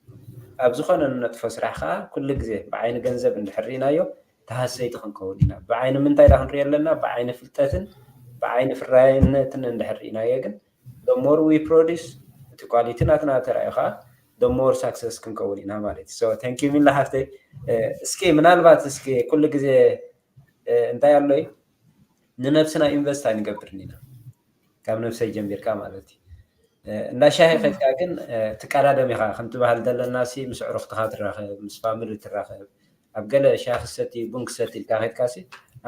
ኣብ ዝኾነ ንነጥፎ ስራሕ ከዓ ኩሉ ግዜ ብዓይኒ ገንዘብ እንድሕር ርኢናዮ ተሃሰይቲ ክንከውን ኢና። ብዓይኒ ምንታይ ዳ ክንሪኦ ኣለና? ብዓይኒ ፍልጠትን ብዓይኒ ፍራይነትን እንድሕር ርኢናዮ ግን the more we produce እቲ ኳሊቲ ናትና ተራእዩ ከዓ the more success ክንከውን ኢና ማለት እዩ። So thank you ሚላ ሓፍተይ። እስኪ ምናልባት እስኪ ኩሉ ግዜ እንታይ ኣሎ እዩ ንነብስና ኢንቨስት ኣይንገብርን ኢና ካብ ነብሰይ ጀሚርካ ማለት እዩ። እንዳ ሻሂ ከድካ ግን ትቀዳደም ኢኻ ከምቲ ባህል ዘለና ሲ ምስ ዕሩኽትኻ ትራኸብ ምስ ፋሚሊ ትራኸብ ኣብ ገለ ሻሂ ክሰቲ ቡን ክሰቲ ኢልካ ከድካ ሲ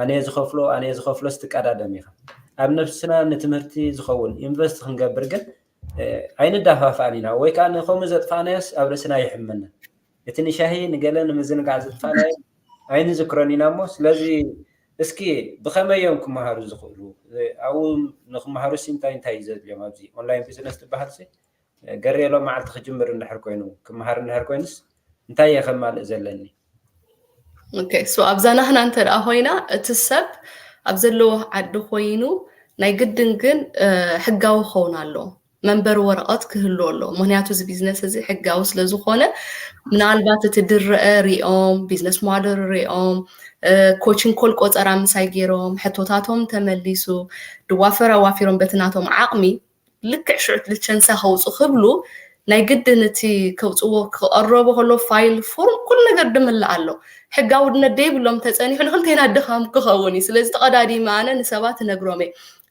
ኣነ ዝኸፍሎ ኣነ ዝኸፍሎስ ትቀዳደም ኢኻ። ኣብ ነብስና ንትምህርቲ ዝኸውን ኢንቨስት ክንገብር ግን ኣይንዳፋፋእን ኢና ወይ ከዓ ንከምኡ ዘጥፋእናዮስ ኣብ ርእስና ይሕመና። እቲ ንሻሂ ንገለ ንምዝንጋዕ ዘጥፋእናዮ ኣይንዝክሮን ኢና እሞ ስለዚ እስኪ ብኸመይ እዮም ክመሃሩ ዝኽእሉ? ኣብኡ ንክመሃሩ ሲ እንታይ እንታይ እዩ ዘድልዮም? ኣብዚ ኦንላይን ቢዝነስ ትበሃል ሲ ገሬ ሎም መዓልቲ ክጅምር እንድሕር ኮይኑ ክመሃር እንድሕር ኮይኑስ እንታይ እየ ከማልእ ዘለኒ? ኦኬ ሶ ኣብዛ ናህና እንተ ደኣ ኮይና እቲ ሰብ ኣብ ዘለዎ ዓዲ ኮይኑ ናይ ግድን ግን ሕጋዊ ክኸውን ኣለዎ። መንበሪ ወረቐት ክህሉ ኣለዎ። ምክንያቱ እዚ ቢዝነስ እዚ ሕጋዊ ስለ ዝኾነ ምናልባት እቲ ድረአ ሪኦም ቢዝነስ ሞደል ሪኦም ኮችን ኮል ቆፀራ ምሳይ ገይሮም ሕቶታቶም ተመሊሱ ድዋፈር ኣዋፊሮም በቲ ናቶም ዓቕሚ ልክዕ ሽዑ ልቸንሳ ከውፁ ክብሉ ናይ ግድን እቲ ከውፅዎ ክቐረቡ ከሎ ፋይል ፎርም ኩሉ ነገር ድምላእ ኣሎ። ሕጋውነት ደይብሎም ተፀኒሑ ንክልቴና ድኻም ክኸውን እዩ። ስለዚ ተቐዳዲመ ኣነ ንሰባት እነግሮም እየ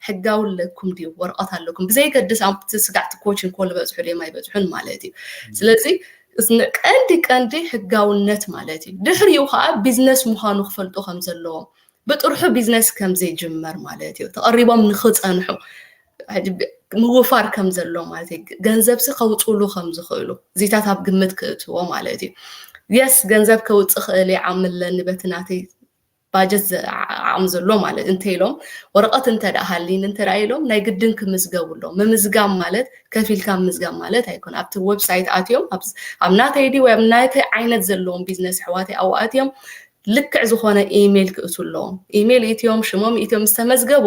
ሕጋዊ ኣለኩም ድዩ ወረቐት ኣለኩም ብዘይገድስ ኣብቲ ስጋዕቲ ኮችን ኮል በፅሑ ድዮም ኣይበፅሑን ማለት እዩ። ስለዚ ቀንዲ ቀንዲ ሕጋውነት ማለት እዩ። ድሕሪኡ ከዓ ቢዝነስ ምዃኑ ክፈልጡ ከም ዘለዎም ብጥርሑ ቢዝነስ ከም ዘይጅመር ማለት እዩ። ተቐሪቦም ንክፀንሑ ምውፋር ከም ዘሎ ማለት እዩ። ገንዘብሲ ከውፅሉ ከም ዝኽእሉ እዚታት ኣብ ግምት ክእትዎ ማለት እዩ። የስ ገንዘብ ከውፅእ ክእል እየ ዓቕሚ ኣለኒ በቲ ናተይ ባጀት ዓቕሚ ዘሎ ማለት እንተ ኢሎም ወረቐት እንተ ደኣ ሃልይኒ እንተ ደኣ ኢሎም ናይ ግድን ክምዝገቡ ኣለዎም። ምምዝጋብ ማለት ከፊልካ ምምዝጋብ ማለት ኣይኮን። ኣብቲ ዌብሳይት ኣትዮም ኣብ ናተይ ድዩ ወይ ኣብ ናተይ ዓይነት ዘለዎም ቢዝነስ ኣሕዋተይ ኣብኡ ኣትዮም ልክዕ ዝኾነ ኢሜይል ክእትዉ ኣለዎም። ኢሜይል ኢትዮም ሽሞም ኢትዮም ዝተመዝገቡ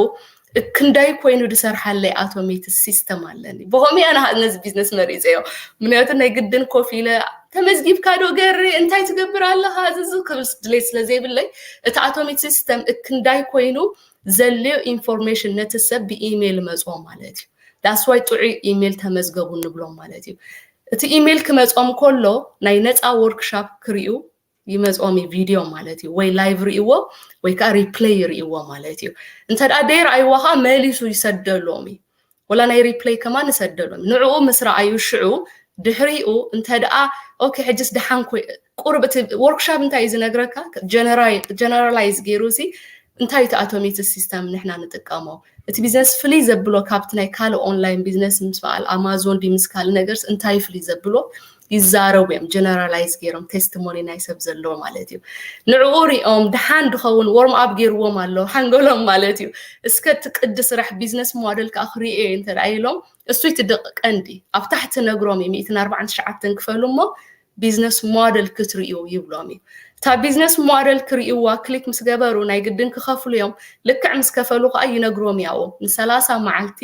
እክንዳይ ኮይኑ ዝሰርሓለይ ኣውቶሜትድ ሲስተም ኣለኒ። ብኸምኡ ኣነ ነዚ ቢዝነስ መሪፀዮ። ምክንያቱ ናይ ግድን ኮፍ ኢለ ተመዝጊብካ ዶ ገሪ እንታይ ትገብር ኣለኻ ዝዝ ክብል ድሌት ስለ ዘይብለይ እቲ ኣውቶሜትድ ሲስተም እክንዳይ ኮይኑ ዘልዮ ኢንፎርሜሽን ነቲ ሰብ ብኢሜይል መፅዎ ማለት እዩ። ዳስዋይ ጥዑይ ኢሜይል ተመዝገቡ ንብሎም ማለት እዩ። እቲ ኢሜይል ክመፅኦም ከሎ ናይ ነፃ ወርክሻፕ ክርእዩ ይመፅኦም እዩ ቪድዮ ማለት እዩ ወይ ላይቭ ርእይዎ ወይ ከዓ ሪፕለይ ይርእይዎ ማለት እዩ። እንተ ደኣ ደይረኣይዎ ከዓ መሊሱ ይሰደሎም እዩ። ወላ ናይ ሪፕለይ ከማን ይሰደሎም እዩ። ንዕኡ ምስ ረኣዩ ሽዑ ድሕሪኡ እንተ ደኣ ኦኬ ሕጅስ ደሓን ኮይ ቁርብ እቲ ወርክሻፕ እንታይ እዩ ዝነግረካ ጀነራላይዝ ገይሩ ሲ እንታይ እቲ ኣውቶሜትድ ሲስተም ንሕና ንጥቀሞ እቲ ቢዝነስ ፍልይ ዘብሎ ካብቲ ናይ ካልእ ኦንላይን ቢዝነስ ምስ በዓል ኣማዞን ድዩ ምስ ካልእ ነገርስ እንታይ ፍልይ ዘብሎ ይዛረቡ እዮም ጀነራላይዝ ገይሮም ቴስቲሞኒ ናይ ሰብ ዘለዎ ማለት እዩ ንዕኡ ሪኦም ድሓን ድኸውን ዎርም ኣፕ ገይርዎም ኣሎ ሓንጎሎም ማለት እዩ እስከ እቲ ቅዲ ስራሕ ቢዝነስ ሞደል ከዓ ክርእዮ እዩ እንተ ኢሎም እሱ እቲ ደቂ ቀንዲ ኣብ ታሕቲ ነግሮም እዩ ሚእትን ኣርባዓን ትሽዓተን ክፈሉ እሞ ቢዝነስ ሞደል ክትርእዩ ይብሎም እዩ እታ ቢዝነስ ሞደል ክርእይዋ ክሊክ ምስ ገበሩ ናይ ግድን ክኸፍሉ እዮም ልክዕ ምስ ከፈሉ ከዓ ይነግሮም ያው ንሰላሳ መዓልቲ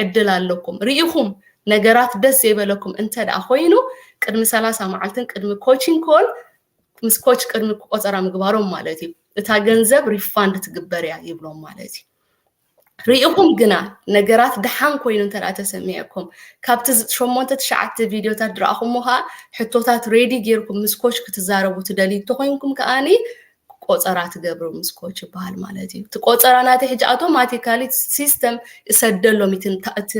ዕድል ኣለኩም ርኢኹም ነገራት ደስ ዘይበለኩም እንተ ደኣ ኮይኑ ቅድሚ ሰላሳ መዓልትን ቅድሚ ኮቺንግ ኮል ምስ ኮች ቅድሚ ቆፀራ ምግባሮም ማለት እዩ እታ ገንዘብ ሪፋንድ ትግበር እያ ይብሎም ማለት እዩ ርኢኹም ግና ነገራት ደሓን ኮይኑ እንተ ተሰሚዐኩም ካብቲ ሸሞንተ ትሽዓተ ቪድዮታት ድረኣኹሞ ከዓ ሕቶታት ሬዲ ጌርኩም ምስ ኮች ክትዛረቡ ትደልዩ እንተኮይንኩም ከዓኒ ቆፀራ ትገብሩ ምስ ኮች ይበሃል ማለት እዩ። እቲ ቆፀራ ናተይ ሕጂ ኣውቶማቲካሊ ሲስተም እሰደሎም እቲ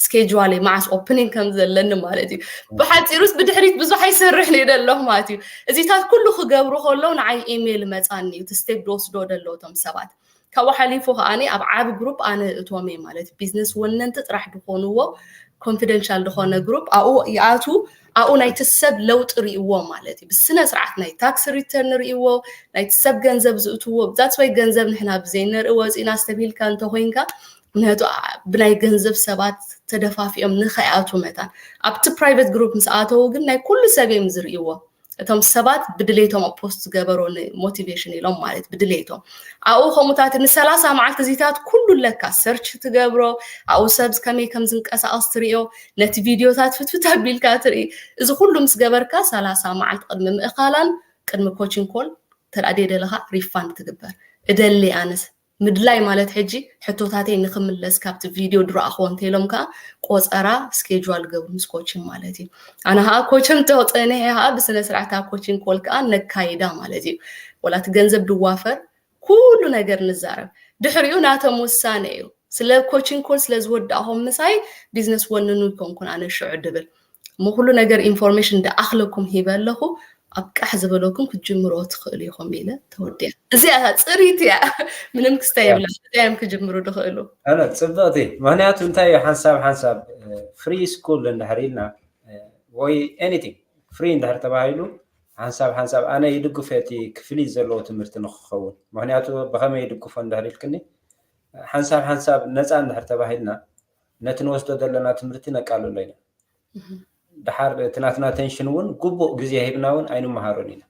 ስኬጁዋለይ መዓስ ኦፕኒንግ ከም ዘለኒ ማለት እዩ። ብሓፂሩስ ብድሕሪት ብዙሕ ኣይሰርሕን እየ ደለኹ ማለት እዩ። እዚታት ኩሉ ክገብሩ ከለዉ ንዓይ ኢሜይል መፃኒ እዩ፣ እቲ ስቴፕ ዝወስዶ ደለዉ እቶም ሰባት። ካብኡ ሓሊፉ ከዓኒ ኣብ ዓቢ ግሩፕ ኣነ እእትዎም እየ ማለት እዩ። ቢዝነስ ወነንቲ ጥራሕ ዝኾንዎ ኮንፊደንሻል ዝኾነ ግሩፕ ኣብኡ ይኣትዉ። ኣብኡ ናይቲ ሰብ ለውጢ ርእይዎ ማለት እዩ። ብስነ ስርዓት ናይ ታክስ ሪተርን ርእይዎ፣ ናይቲ ሰብ ገንዘብ ዝእትዎ። ዛትስ ዋይ ገንዘብ ንሕና ብዘይነርኢ ወፂእና ስተብሂልካ እንተኮይንካ፣ ምክንያቱ ብናይ ገንዘብ ሰባት ተደፋፊኦም ንኸይኣትዉ መታን ኣብቲ ፕራይቬት ግሩፕ ምስ ኣተዉ ግን ናይ ኩሉ ሰብ እዮም ዝርእይዎ። እቶም ሰባት ብድሌቶም ኣብ ፖስት ዝገበሮ ሞቲቬሽን ኢሎም ማለት ብድሌቶም ኣብኡ ከምኡታት ንሰላሳ መዓልቲ እዚታት ኩሉ ኣለካ ሰርች ትገብሮ ኣብኡ ሰብ ከመይ ከም ዝንቀሳቐስ ትሪኦ ነቲ ቪድዮታት ፍትፍት ኣቢልካ ትርኢ እዚ ኩሉ ምስ ገበርካ ሰላሳ መዓልቲ ቅድሚ ምእኻላን ቅድሚ ኮችን ኮል ተላዴ ደለኻ ሪፋንድ ትግበር እደሊ ኣነስ ምድላይ ማለት ሕጂ ሕቶታተይ ንክምለስ ካብቲ ቪድዮ ድረኣኽዎ እንተኢሎም ከዓ ቆፀራ ስኬጁል ገብሩ ምስ ኮችን ማለት እዩ ኣነ ከዓ ኮችን ተፀኒሐ ከዓ ብስነ ስርዓት ኣብ ኮችን ኮል ከዓ ነካይዳ ማለት እዩ ወላ እቲ ገንዘብ ድዋፈር ኩሉ ነገር ንዛረብ ድሕሪኡ ናቶም ውሳነ እዩ ስለ ኮችን ኮል ስለ ዝወዳእኹም ምሳይ ቢዝነስ ወንኑ ይኮንኩን ኣነ ሽዑ ድብል እሞ ኩሉ ነገር ኢንፎርሜሽን ደኣኽለኩም ሂበ ኣለኹ ኣብ ቃሕ ዝበለኩም ክትጅምሮ ትኽእሉ ኢኹም ኢለ ተወዲያ እዚኣ እታ ፅሪት እያ ምንም ክስታይ የብላ እዚኣ እዮም ክጅምሩ ድኽእሉ ኣነ ፅብቕቲ ምክንያቱ እንታይ እዩ ሓንሳብ ሓንሳብ ፍሪ ስኩል እንድሕር ኢልና ወይ ኤኒቲንግ ፍሪ እንድሕር ተባሂሉ ሓንሳብ ሓንሳብ ኣነ ይድግፎ እቲ ክፍሊት ዘለዎ ትምህርቲ ንክኸውን ምክንያቱ ብኸመይ ይድግፎ እንድሕር ኢልክኒ ሓንሳብ ሓንሳብ ነፃ እንድሕር ተባሂልና ነቲ ንወስዶ ዘለና ትምህርቲ ነቃልሎ ኢና ድሓር እቲ ናትና ኣተንሽን እውን ግቡእ ግዜ ሂብና እውን ኣይንመሃሮን ኢና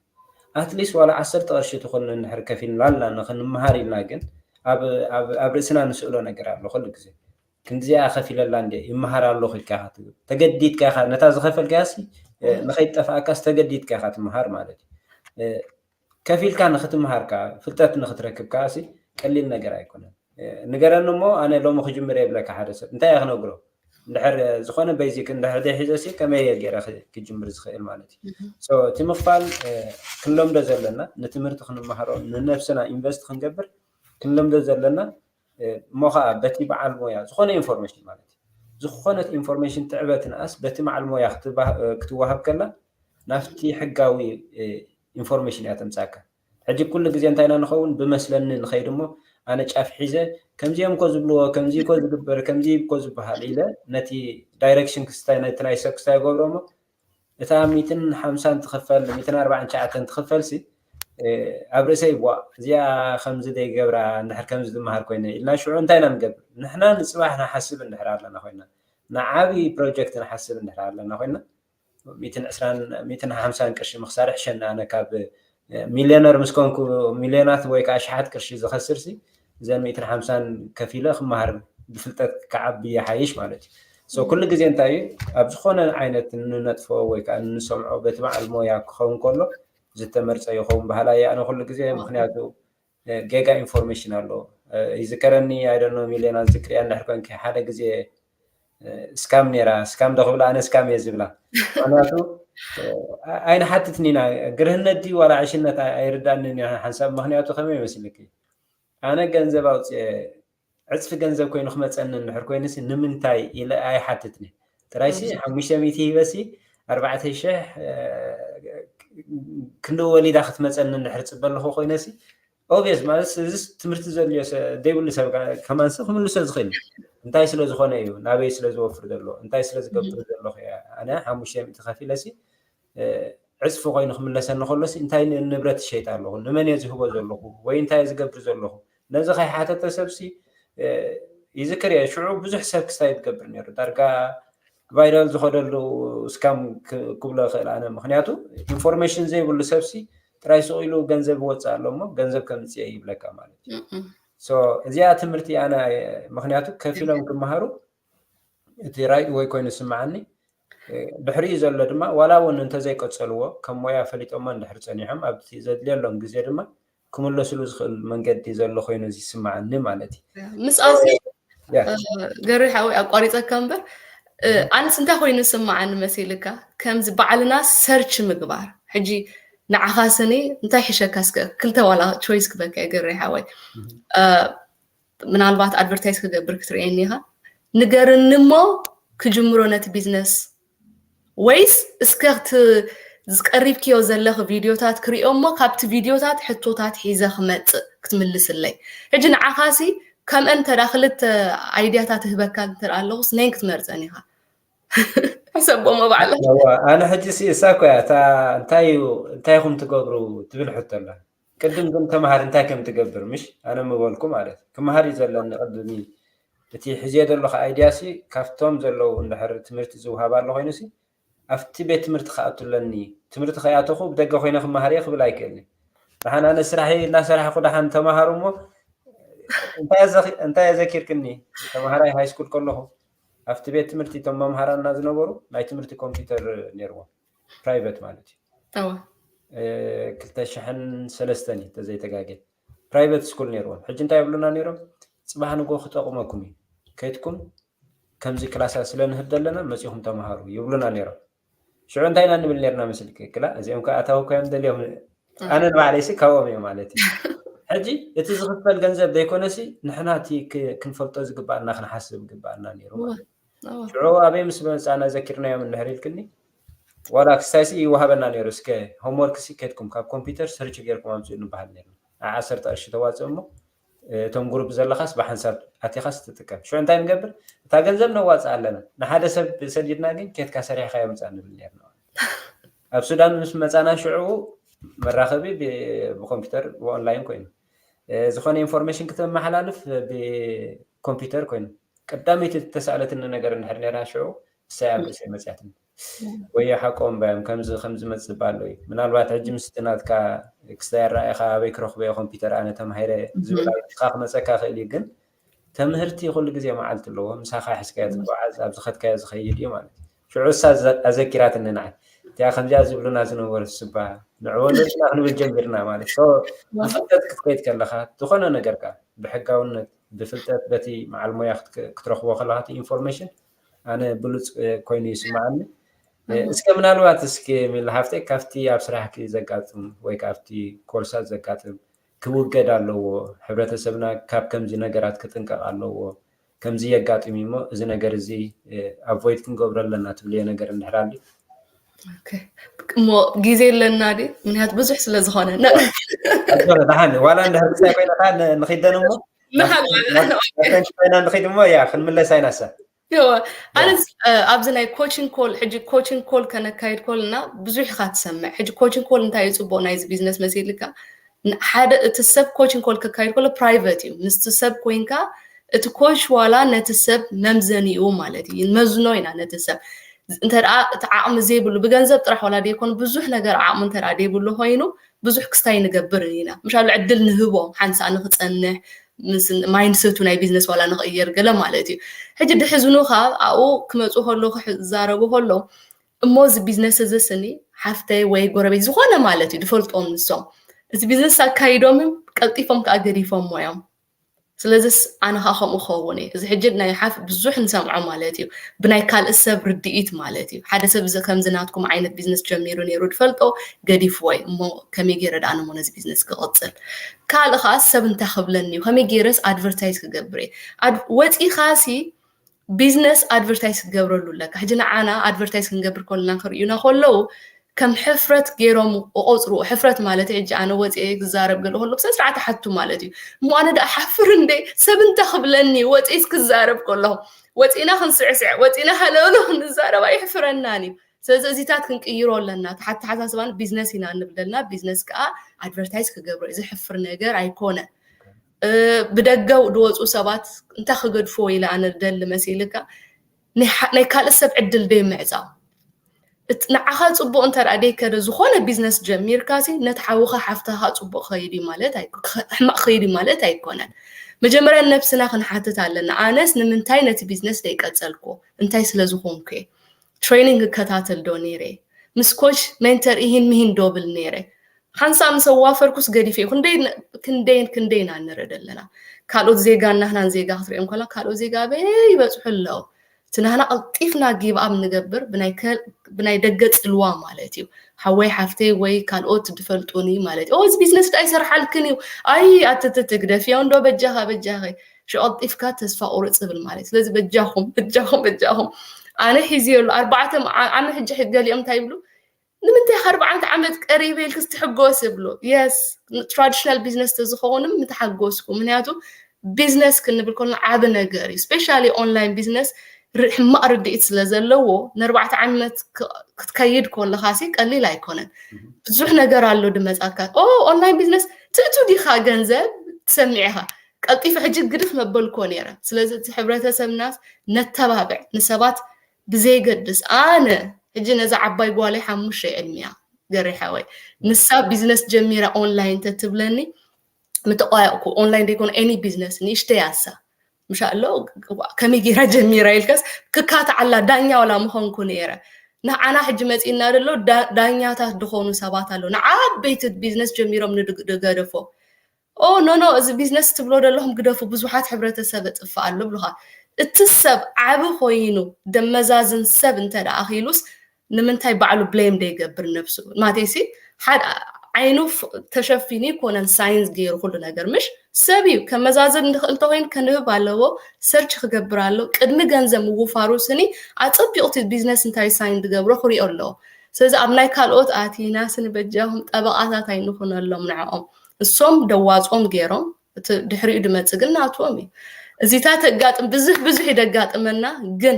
ኣትሊስት ዋላ ዓሰርተ ቅርሺ ትኾን እንድሕር ከፊልናልና ንክንመሃር ኢልና ግን ኣብ ርእስና ንስእሎ ነገር ኣሎ ኩሉ ግዜ ክንዲዚኣ ከፊለላ እንደ ይመሃር ኣለኹ ኢልካ ኢኻ ትብል ተገዲድካ ኢኻ ነታ ዝኸፈልካያሲ ንኸይጠፍኣካስ ተገዲድካ ኢኻ ትመሃር ማለት እዩ ከፊልካ ንክትምሃር ከዓ ፍልጠት ንክትረክብ ከዓሲ ቀሊል ነገር ኣይኮነን ንገረኒ እሞ ኣነ ሎሚ ክጅምር የብለካ ሓደ ሰብ እንታይ እየ ክነግሮ እንድሕር ዝኾነ ቤዚክ እንድሕር ዘይሒዘ ሲ ከመይ እየ ገይረ ክጅምር ዝኽእል ማለት እዩ እቲ ምኽፋል ክንለምዶ ዘለና ንትምህርቲ ክንመሃሮ ንነብስና ኢንቨስት ክንገብር ክንለምዶ ዘለና እሞ ከዓ በቲ በዓል ሞያ ዝኾነ ኢንፎርሜሽን ማለት እዩ ዝኾነት ኢንፎርሜሽን ትዕበትንኣስ በቲ በዓል ሞያ ክትወሃብ ከላ ናብቲ ሕጋዊ ኢንፎርሜሽን እያ ተምፃካ ሕጂ ኩሉ ግዜ እንታይ ኢና ንኸውን ብመስለኒ ንኸይድ እሞ ኣነ ጫፍ ሒዘ ከምዚኦም ኮ ዝብልዎ ከምዚ ኮ ዝግበር ከምዚ ኮ ዝበሃል ኢለ ነቲ ዳይሬክሽን ክስታይ ነቲ ናይ ሰብ ክስታይ ገብሮ እሞ እታ ሚትን ሓምሳን ትኽፈል ሚትን ኣርባዕን ሸዓተን ትኽፈል ሲ ኣብ ርእሰይ ዋ እዚኣ ከምዚ ዘይገብራ እንድሕር ከምዚ ዝመሃር ኮይነ ኢልና ሽዑ እንታይ ኢና ንገብር ንሕና ንፅባሕ ንሓስብ እንድሕር ኣለና ኮይና ንዓብዪ ፕሮጀክት ንሓስብ እንድሕር ኣለና ኮይና ሚትን ዕስራን ሚትን ሓምሳን ቅርሺ ምኽሳር ይሕሸኒ ኣነ ካብ ሚልዮነር ምስ ኮንኩ ሚልዮናት ወይ ከዓ ሽሓት ቅርሺ ዝኸስር ሲ እዘን ሚትን ሓምሳን ከፊለ ክመሃር ብፍልጠት ክዓቢ ይሓይሽ ማለት እዩ ኩሉ ግዜ እንታይ እዩ ኣብ ዝኾነ ዓይነት እንነጥፎ ወይ ከዓ እንሰምዖ በቲ በዓል ሞያ ክኸውን ከሎ ዝተመርፀ ይኸውን ባህላ እየ ኣነ ኩሉ ግዜ ምክንያቱ ጌጋ ኢንፎርሜሽን ኣሎ ይዝከረኒ ኣይደኖ ሚልዮናት ዝክርያ እንድሕር ኮንኪ ሓደ ግዜ ስካም ነራ ስካም ዶ ክብላ ኣነ ስካም እየ ዝብላ ምክንያቱ ኣይንሓትትን ኢና ግርህነት ድዩ ዋላ ዕሽነት ኣይርዳንን ሓንሳብ ምክንያቱ ከመይ ይመስልክ ኣነ ገንዘብ ኣውፅአ ዕፅፊ ገንዘብ ኮይኑ ክመፀኒ እንድሕር ኮይኑሲ ንምንታይ ኢለ ኣይሓትትን ጥራይሲ ሓሙሽተ ሚእቲ ሂበሲ ኣርባዕተ ሽሕ ክንዲ ወሊዳ ክትመፀኒ እንድሕር ፅበ ኣለኹ ኮይነሲ ኦብስ ማለት እዚ ትምህርቲ ዘድልዮ ዘይብሉ ሰብ ከማንሲ ክምልሶ ዝኽእል እንታይ ስለ ዝኾነ እዩ ናበይ ስለ ዝወፍር ዘሎ እንታይ ስለ ዝገብር ዘለኹ ኣነ ሓሙሽተ ሚእቲ ከፊለሲ ዕፅፊ ኮይኑ ክምለሰኒ ከሎሲ እንታይ ንብረት ይሸይጥ ኣለኹ ንመን እየ ዝህቦ ዘለኹ ወይ እንታይ ዝገብር ዘለኹ ነዚ ከይሓተተ ሰብሲ ይዝክር እየ ሽዑ ብዙሕ ሰብ ክስታይ ትገብር ነይሩ ዳርጋ ቫይራል ዝኸደሉ ስካም ክብሎ ይኽእል ኣነ ምክንያቱ ኢንፎርሜሽን ዘይብሉ ሰብሲ ጥራይ ስቕ ኢሉ ገንዘብ ይወፅእ ኣሎ እሞ ገንዘብ ከምፅእ ይብለካ ማለት እዩ እዚኣ ትምህርቲ ኣነ ምክንያቱ ከፊሎም ክመሃሩ እቲ ራይት ወይ ኮይኑ ስምዓኒ ድሕሪኡ ዘሎ ድማ ዋላ እውን እንተዘይቀፀልዎ ከም ሞያ ፈሊጦሞ እንድሕር ፀኒሖም ኣብቲ ዘድልየሎም ግዜ ድማ ክምለስሉ ዝኽእል መንገዲ ዘሎ ኮይኑ ይስምዓኒ ማለት እዩ። ምስኣሲ ገሪ ሓወይ ኣቋሪፀካ እምበር ኣነስ እንታይ ኮይኑ ይስምዓኒ መሲልካ ከምዚ ባዕልና ሰርች ምግባር ሕጂ ንዓኻ ስኒ እንታይ ሕሸካ? እስከ ክልተ ዋላ ቾይስ ክበካ እየ ገረይ ሓወይ። ምናልባት ኣድቨርታይዝ ክገብር ክትርእየኒ ኢኻ። ንገርኒ እሞ ክጅምሮ ነቲ ቢዝነስ፣ ወይስ እስከ ዝቀሪብክዮ ዘለኽ ቪድዮታት ክሪኦ እሞ ካብቲ ቪድዮታት ሕቶታት ሒዘ ክመፅእ ክትምልስለይ? ሕጂ ንዓኻሲ ከምአን ተዳ ክልተ ኣይድያታት ህበካ እንተ ኣለኹስ ነን ክትመርፀን ኢኻ? ሕሰቦሞ ባዕላ። ኣነ ሕጂ ሲ እሳ እኮ እያ እታ እንታይ እዩ እንታይ ኢኹም ትገብሩ ትብል ሕቶ ኣላ። ቅድም ግን ተምሃር እንታይ ከም ትገብር ምሽ ኣነ ምበልኩ ማለት ክምሃር እዩ ዘለኒ ቅድሚ እቲ ሕዝዮ ዘለኹ ኣይድያ ሲ ካብቶም ዘለዉ እንድሕር ትምህርቲ ዝውሃብ ኣሎ ኮይኑ ሲ ኣብቲ ቤት ትምህርቲ ክኣቱ ኣለኒ። ትምህርቲ ከይኣተኹ ብደገ ኮይነ ክመሃር እየ ክብል ኣይክእልኒ። ደሓን ኣነ ስራሕ እናሰራሕኩ ደሓን ተምሃሩ እሞ እንታይ ኣዘኪርክኒ? ተምሃራይ ሃይ ስኩል ከለኹ ኣብቲ ቤት ትምህርቲ እቶም መምሃራና ዝነበሩ ናይ ትምህርቲ ኮምፒውተር ነይርዎም ፕራይቨት ማለት እዩ። ክልተ ሽሕን ሰለስተን እዩ ተዘይተጋጌ ፕራይቨት ስኩል ነይርዎም። ሕጂ እንታይ ይብሉና ነይሮም? ፅባሕ ንጎ ክጠቕመኩም እዩ ከይትኩም ከምዚ ክላሳ ስለ ንህብ ዘለና መፂኹም ተምሃሩ ይብሉና ነይሮም። ሽዑ እንታይ ኢና ንብል ነርና መስልኪ? ክላ እዚኦም ከዓ ኣታዊ ኮይኖም ደልዮም ኣነ ንባዕለይሲ ካብኦም እዮም ማለት እዩ። ሕጂ እቲ ዝኽፈል ገንዘብ ዘይኮነሲ ንሕና እቲ ክንፈልጦ ዝግባኣና ክንሓስብ ግባኣና ነይሩ ማለት እዩ። ሽዑ ኣበይ ምስ መፃና ዘኪርናዮም እንድሕር ኢልክኒ ዋላ ክስታይሲ ይወሃበና ነይሩ እስከ ሆምወርክ ሲ ከድኩም ካብ ኮምፒውተር ሰርች ገይርኩም ኣምፅኡ ንበሃል ነርና። ዓሰርተ ቅርሺ ተዋፅእ እሞ እቶም ግሩፕ ዘለኻስ ብሓንሳብ ኣቲኻስ ትጥቀም። ሽዑ እንታይ ንገብር? እታ ገንዘብ ነዋፅእ ኣለና። ንሓደ ሰብ ሰዲድና ግን ኬትካ ሰሪሕካ የምፃእ ንብል ነርና። ኣብ ሱዳን ምስ መፃና ሽዑ መራኸቢ ብኮምፒውተር ብኦንላይን ኮይኑ ዝኾነ ኢንፎርሜሽን ክተመሓላልፍ ብኮምፒውተር ኮይኑ ቀዳመይቲ ተሳእለትኒ ነገር እንድሕር ነራ ሽዑ እሳይ ኣብ ርእሰይ መፅያትኒ። ወይ ሓቆም ባዮም ከምዚ ከምዚ መፅእ ኣሎ እዩ። ምናልባት ሕጂ ምስቲ ናትካ ክስታይ ኣረኣእኻ ኣበይ ክረኽቦ እየ ኮምፒውተር ኣነ ተማሂረ ዝብል ኣብካ ክመፀካ ክእል እዩ። ግን ትምህርቲ ኩሉ ግዜ መዓልቲ ኣለዎ። ምሳኻ ሒዝካዮ ትጓዓዝ ኣብ ዝኸድካዮ ዝኸይድ እዩ ማለት እዩ። ሽዑ እሳ ኣዘኪራትኒ ንዓይ እቲኣ ከምዚኣ ዝብሉና ዝነበሩ ስባ ንዕወለድና ክንብል ጀሚርና ማለት ብፍልጠት ክትከይድ ከለኻ ዝኾነ ነገር ከዓ ብሕጋውነት ብፍልጠት በቲ መዓል ሞያ ክትረኽቦ ከለኻ ኢንፎርሜሽን ኣነ ብሉፅ ኮይኑ ይስምዓኒ። እስከ ምናልባት እስኪ ሚሊ ሃፍተይ ካብቲ ኣብ ስራሕኪ ዘጋጥም ወይ ካብቲ ኮርሳት ዘጋጥም ክውገድ ኣለዎ፣ ሕብረተሰብና ካብ ከምዚ ነገራት ክጥንቀቕ ኣለዎ፣ ከምዚ የጋጥም እሞ እዚ ነገር እዚ ኣቮይድ ክንገብሮ ኣለና ትብልዮ ነገር እንድሕር ኣሎ እሞ ግዜ ኣለና ድ ምክንያት ብዙሕ ስለ ዝኾነ ደሓን ዋላ እንድሕር ክሳይ ኮይነካ ንኺደን እሞ ኮይና ንኺድ እሞ ያ ክንምለስ ኣይናሰ ኣነ ኣብዚ ናይ ኮችን ኮል ሕጂ ኮችን ኮል ከነካይድ ኮልና ብዙሕ ኢኻ ትሰምዕ። ሕጂ ኮችን ኮል እንታይ እዩ ፅቡቅ ናይዚ ቢዝነስ መሲልካ ሓደ እቲ ሰብ ኮችን ኮል ከካይድ ከሎ ፕራይቨት እዩ። ምስቲ ሰብ ኮይንካ እቲ ኮች ዋላ ነቲ ሰብ መምዘኒ እዩ ማለት እዩ። ንመዝኖ ኢና ነቲ ሰብ እንተ እቲ ዓቕሚ ዘይብሉ ብገንዘብ ጥራሕ ዋላ ደይኮኑ ብዙሕ ነገር ዓቕሚ እንተ ደይብሉ ኮይኑ ብዙሕ ክስታይ ንገብር ኢና። ምሻሉ ዕድል ንህቦ ሓንሳእ ንክፀንሕ ማይንድሰቱ ናይ ቢዝነስ ዋላ ንክእየር ገለ ማለት እዩ። ሕጂ ድሕዝኑ ካብ ኣብኡ ክመፁ ከለዉ ክዛረቡ ከለዉ እሞ እዚ ቢዝነስ እዚ ስኒ ሓፍተይ ወይ ጎረቤት ዝኾነ ማለት እዩ ድፈልጦም ንሶም እዚ ቢዝነስ ኣካይዶምን ቀልጢፎም ከዓ ገዲፎሞ እዮም። ስለዚስ ኣነ ከዓ ከምኡ ክኸውን እየ። እዚ ሕጂ ናይ ሓፍ ብዙሕ ንሰምዖ ማለት እዩ። ብናይ ካልእ ሰብ ርድኢት ማለት እዩ። ሓደ ሰብ እዚ ከምዚ ናትኩም ዓይነት ቢዝነስ ጀሚሩ ነይሩ ድፈልጦ ገዲፍዎ እዩ። እሞ ከመይ ገይረ ደኣ ነሞ ነዚ ቢዝነስ ክቕፅል? ካልእ ከዓ ሰብ እንታይ ክብለኒ እዩ? ከመይ ገይረስ ኣድቨርታይዝ ክገብር እየ? ወፂኻሲ ቢዝነስ ኣድቨርታይዝ ክትገብረሉ ኣለካ። ሕጂ ንዓና ኣድቨርታይዝ ክንገብር ከለና ክርእዩና ከለዉ ከም ሕፍረት ገይሮም እቆፅርዎ። ሕፍረት ማለት ሕጂ ኣነ ወፂኤ ክዛረብ ገለ ከሎ ብስነ ስርዓት ሓቱ ማለት እዩ። እሞ ኣነ ደኣ ሓፍር እንደ ሰብ እንተ ክብለኒ ወፂስ ክዛረብ ከለኹ ወፂና ክንስዕስዕ ወፂና ሃለውሎ ክንዛረብ ኣይሕፍረናን እዩ። ስለዚ እዚታት ክንቅይሮ ኣለና። ተሓተሓሳስባን ቢዝነስ ኢና እንብል ዘለና። ቢዝነስ ከዓ ኣድቨርታይዝ ክገብሮ እዩ። ዘሕፍር ነገር ኣይኮነን። ብደገ ዝወፁ ሰባት እንታይ ክገድፍዎ ኢለ ኣነ ደሊ መሲልካ ናይ ካልእ ሰብ ዕድል ደይ ምዕፃው ንዓኻ ፅቡቅ እንተ ደኣ ደይከደ ዝኾነ ቢዝነስ ጀሚርካ ሲ ነቲ ሓውኻ ሓፍታኻ ፅቡቅ ከይድ ማለት ሕማቅ ከይድ ማለት ኣይኮነን። መጀመርያ ነብስና ክንሓትት ኣለና። ኣነስ ንምንታይ ነቲ ቢዝነስ ደይቀፀልኩ እንታይ ስለ ዝኾንኩ እየ? ትሬኒንግ እከታተል ዶ ነይረ? ምስ ኮች ሜንተር ይሂን ምሂን ዶ ብል ነይረ? ሓንሳእ ምስ ኣዋፈርኩስ ገዲፈ እዩ። ክንደይን ክንደይን ክንደይን ኣንረድ ኣለና። ካልኦት ዜጋ እናህናን ዜጋ ክትሪኦም ከላ ካልኦት ዜጋ ኣበይ ይበፅሑ ኣለዉ። ትናህና ቀልጢፍና give up ንገብር ብናይ ደገ ፅልዋ ማለት እዩ። ሓወይ ሓፍተይ ወይ ካልኦት ዝፈልጡኒ ማለት እዩ። እዚ ቢዝነስ ዳ ይሰርሓልክን እዩ። ኣይ ኣትትት ግደፍዮ እንዶ በጃኻ በጃኸ ሸቀልጢፍካ ተስፋ ቁርፅ ዝብል ማለት እዩ። ስለዚ በጃኹም በጃኹም በጃኹም ኣነ ሒዝዮ ኣሎ ኣርባዕተ ዓመት ሕጂ ገሊኦም እንታይ ይብሉ ንምንታይ ከ ኣርባዕተ ዓመት ቀሪበ ኢልክስ ትሕጎስ ይብሉ። የስ ትራዲሽናል ቢዝነስ ተዝኸውንም ምተሓጎስኩ። ምክንያቱ ቢዝነስ ክንብል ከሎ ዓቢ ነገር እዩ። ስፔሻሊ ኦንላይን ቢዝነስ ሕማቕ ርድኢት ስለ ዘለዎ ንኣርባዕተ ዓመት ክትከይድ ከለኻ ሲ ቀሊል ኣይኮነን። ብዙሕ ነገር ኣሎ ድመጻካ። ኦ ኦንላይን ቢዝነስ ትእቱ ዲኻ ገንዘብ ትሰምዕ ኢኻ። ቀልጢፈ ሕጂ ግድፍ መበልኮ ነይረ። ስለዚ እቲ ሕብረተሰብናስ ነተባብዕ ንሰባት ብዘይገድስ ኣነ ሕጂ ነዛ ዓባይ ጓለይ ሓሙሽተ ዕድሚያ ገሪሓ ወይ ንሳ ቢዝነስ ጀሚራ ኦንላይን ተትብለኒ ምተቋየቕኩ ኦንላይን ደይኮነ ኤኒ ቢዝነስ ንእሽተይ ኣሳ ምሻ ኣሎ ከመይ ገይራ ጀሚራ ኢልከስ ክካትዓላ ዳኛ ዋላ ምኾንኩ ነይረ። ንዓና ሕጂ መፂና ደሎ ዳኛታት ዝኾኑ ሰባት ኣለዉ ንዓበይቲ ቢዝነስ ጀሚሮም ንገደፎ ኦ ኖ ኖ እዚ ቢዝነስ ትብሎ ዘለኹም ግደፉ ብዙሓት ሕብረተሰብ እጥፍእ ኣሎ ብሉኻ። እቲ ሰብ ዓቢ ኮይኑ ደመዛዝን ሰብ እንተ ደኣ ኣኺሉስ ንምንታይ ባዕሉ ብሌም ደይገብር ነብሱ ማተይሲ ሓደ ዓይኑ ተሸፊኑ ይኮነን ሳይንስ ገይሩ ኩሉ ነገር ምሽ ሰብ እዩ ከመዛዝን እንድኽእል እንተኮይኑ ከንብብ ኣለዎ ሰርች ክገብር ኣሎ ቅድሚ ገንዘብ ምውፋሩ ስኒ ኣፀቢቑቲ ቢዝነስ እንታይ ሳይን ዝገብሮ ክሪኦ ኣለዎ ስለዚ ኣብ ናይ ካልኦት ኣቲና ስኒ በጃኹም ጠበቓታት ኣይንኹነሎም ንዕኦም እሶም ደዋፅኦም ገይሮም እቲ ድሕሪኡ ድመፅእ ግን ናትዎም እዩ። እዚታት ኣጋጥም ብዙሕ ብዙሕ እዩ ደጋጥመና ግን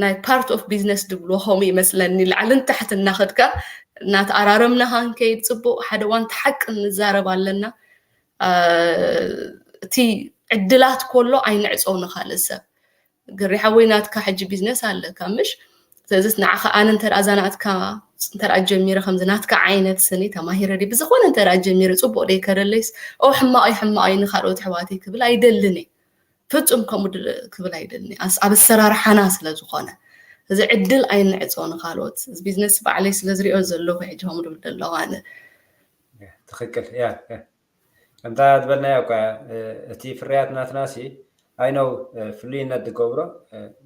ናይ part of business ድብልዎ ከምኡ ይመስለኒ ላዕልን ታሕትን እናኸድካ እናተኣራረምና ክንከይድ ፅቡቕ ሓደ ዋን ሓቂ ንዛረብ ኣለና እቲ ዕድላት ከሎ ኣይንዕፀው ንካልእ ሰብ ግሪ ሓወይ ናትካ ሕጂ ቢዝነስ ኣለካ ምሽ ስለዚ ንዓኻ ኣነ እንተ እዛ ናትካ እንተ ጀሚረ ከምዚ ናትካ ዓይነት ስኒ ተማሂረ ድዩ ብዝኾነ እንተ ጀሚረ ፅቡቕ ደይ ከደለይስ ኦ ሕማቕ እዩ ሕማቕ እዩ ንካልኦት ኣሕዋተይ ክብል ኣይደልን እየ ፍፁም ከምኡ ክብል ኣይደልን እየ ኣብ ኣሰራርሓና ስለ ዝኾነ እዚ ዕድል ኣይንዕፆ ንካልኦት እዚ ቢዝነስ ባዕለይ ስለ ዝሪኦ ዘለኹ ሕጂ ከምኡ ድብል ዘለኹ ኣነ ትኽክል እያ ከምታ ዝበልናዮ እኳ እቲ ፍርያት ናትና ሲ I know ፍሉይነት ዝገብሮ